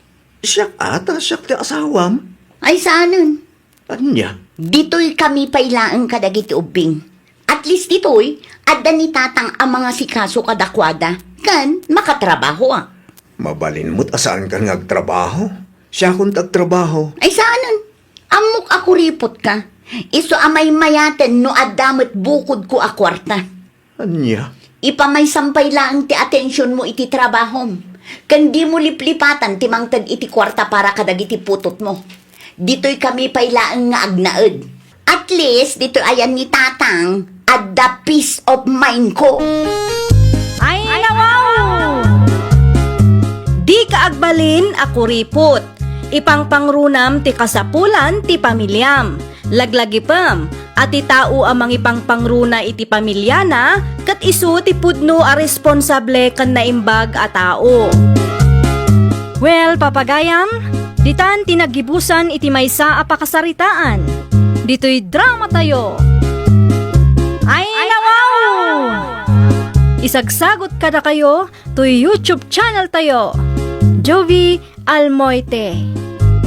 Siak a, ta siak ti asawam. Ay, saanen? Ania? Ditoykami pay laeng kadagiti ubbing. At least ditoy, adda ni Tatang a mangasikaso kadakuada, ken makatrabahoak. Mabalin met a saankan nga agtrabaho. Siakon ti agtrabaho. Ay, saanen? Ammok a kuripotka. Isu a maymayaten no adda met bukodko a kuarta. Ania? Ipamaysam pay laeng ti atensionmo iti trabahom, ken dimo liplipatan ti mangted iti kuarta para kadagiti putotmo. Ditoy kami pay laeng nga agnaed. At least, ditoy ayan ni Tatang, adda peace of mind ko. Ay, nawaw! Di ka agbalin a kuripot. Ipangpangrunam ti kasapulan ti pamiliam. Laglagipem a ti tao a mangipangpangruna iti pamiliana ket isu ti pudno a responsable ken naimbag a tao. Well, papagayam, ditan ti naggibusan iti maysa a pakasaritaan. Ditoy drama tayo. Ay, nawaw! Isagsagot kadakayo toy YouTube channel tayo, Jovie Almoite.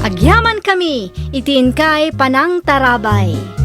Agyaman kami iti inkay panangtarabay.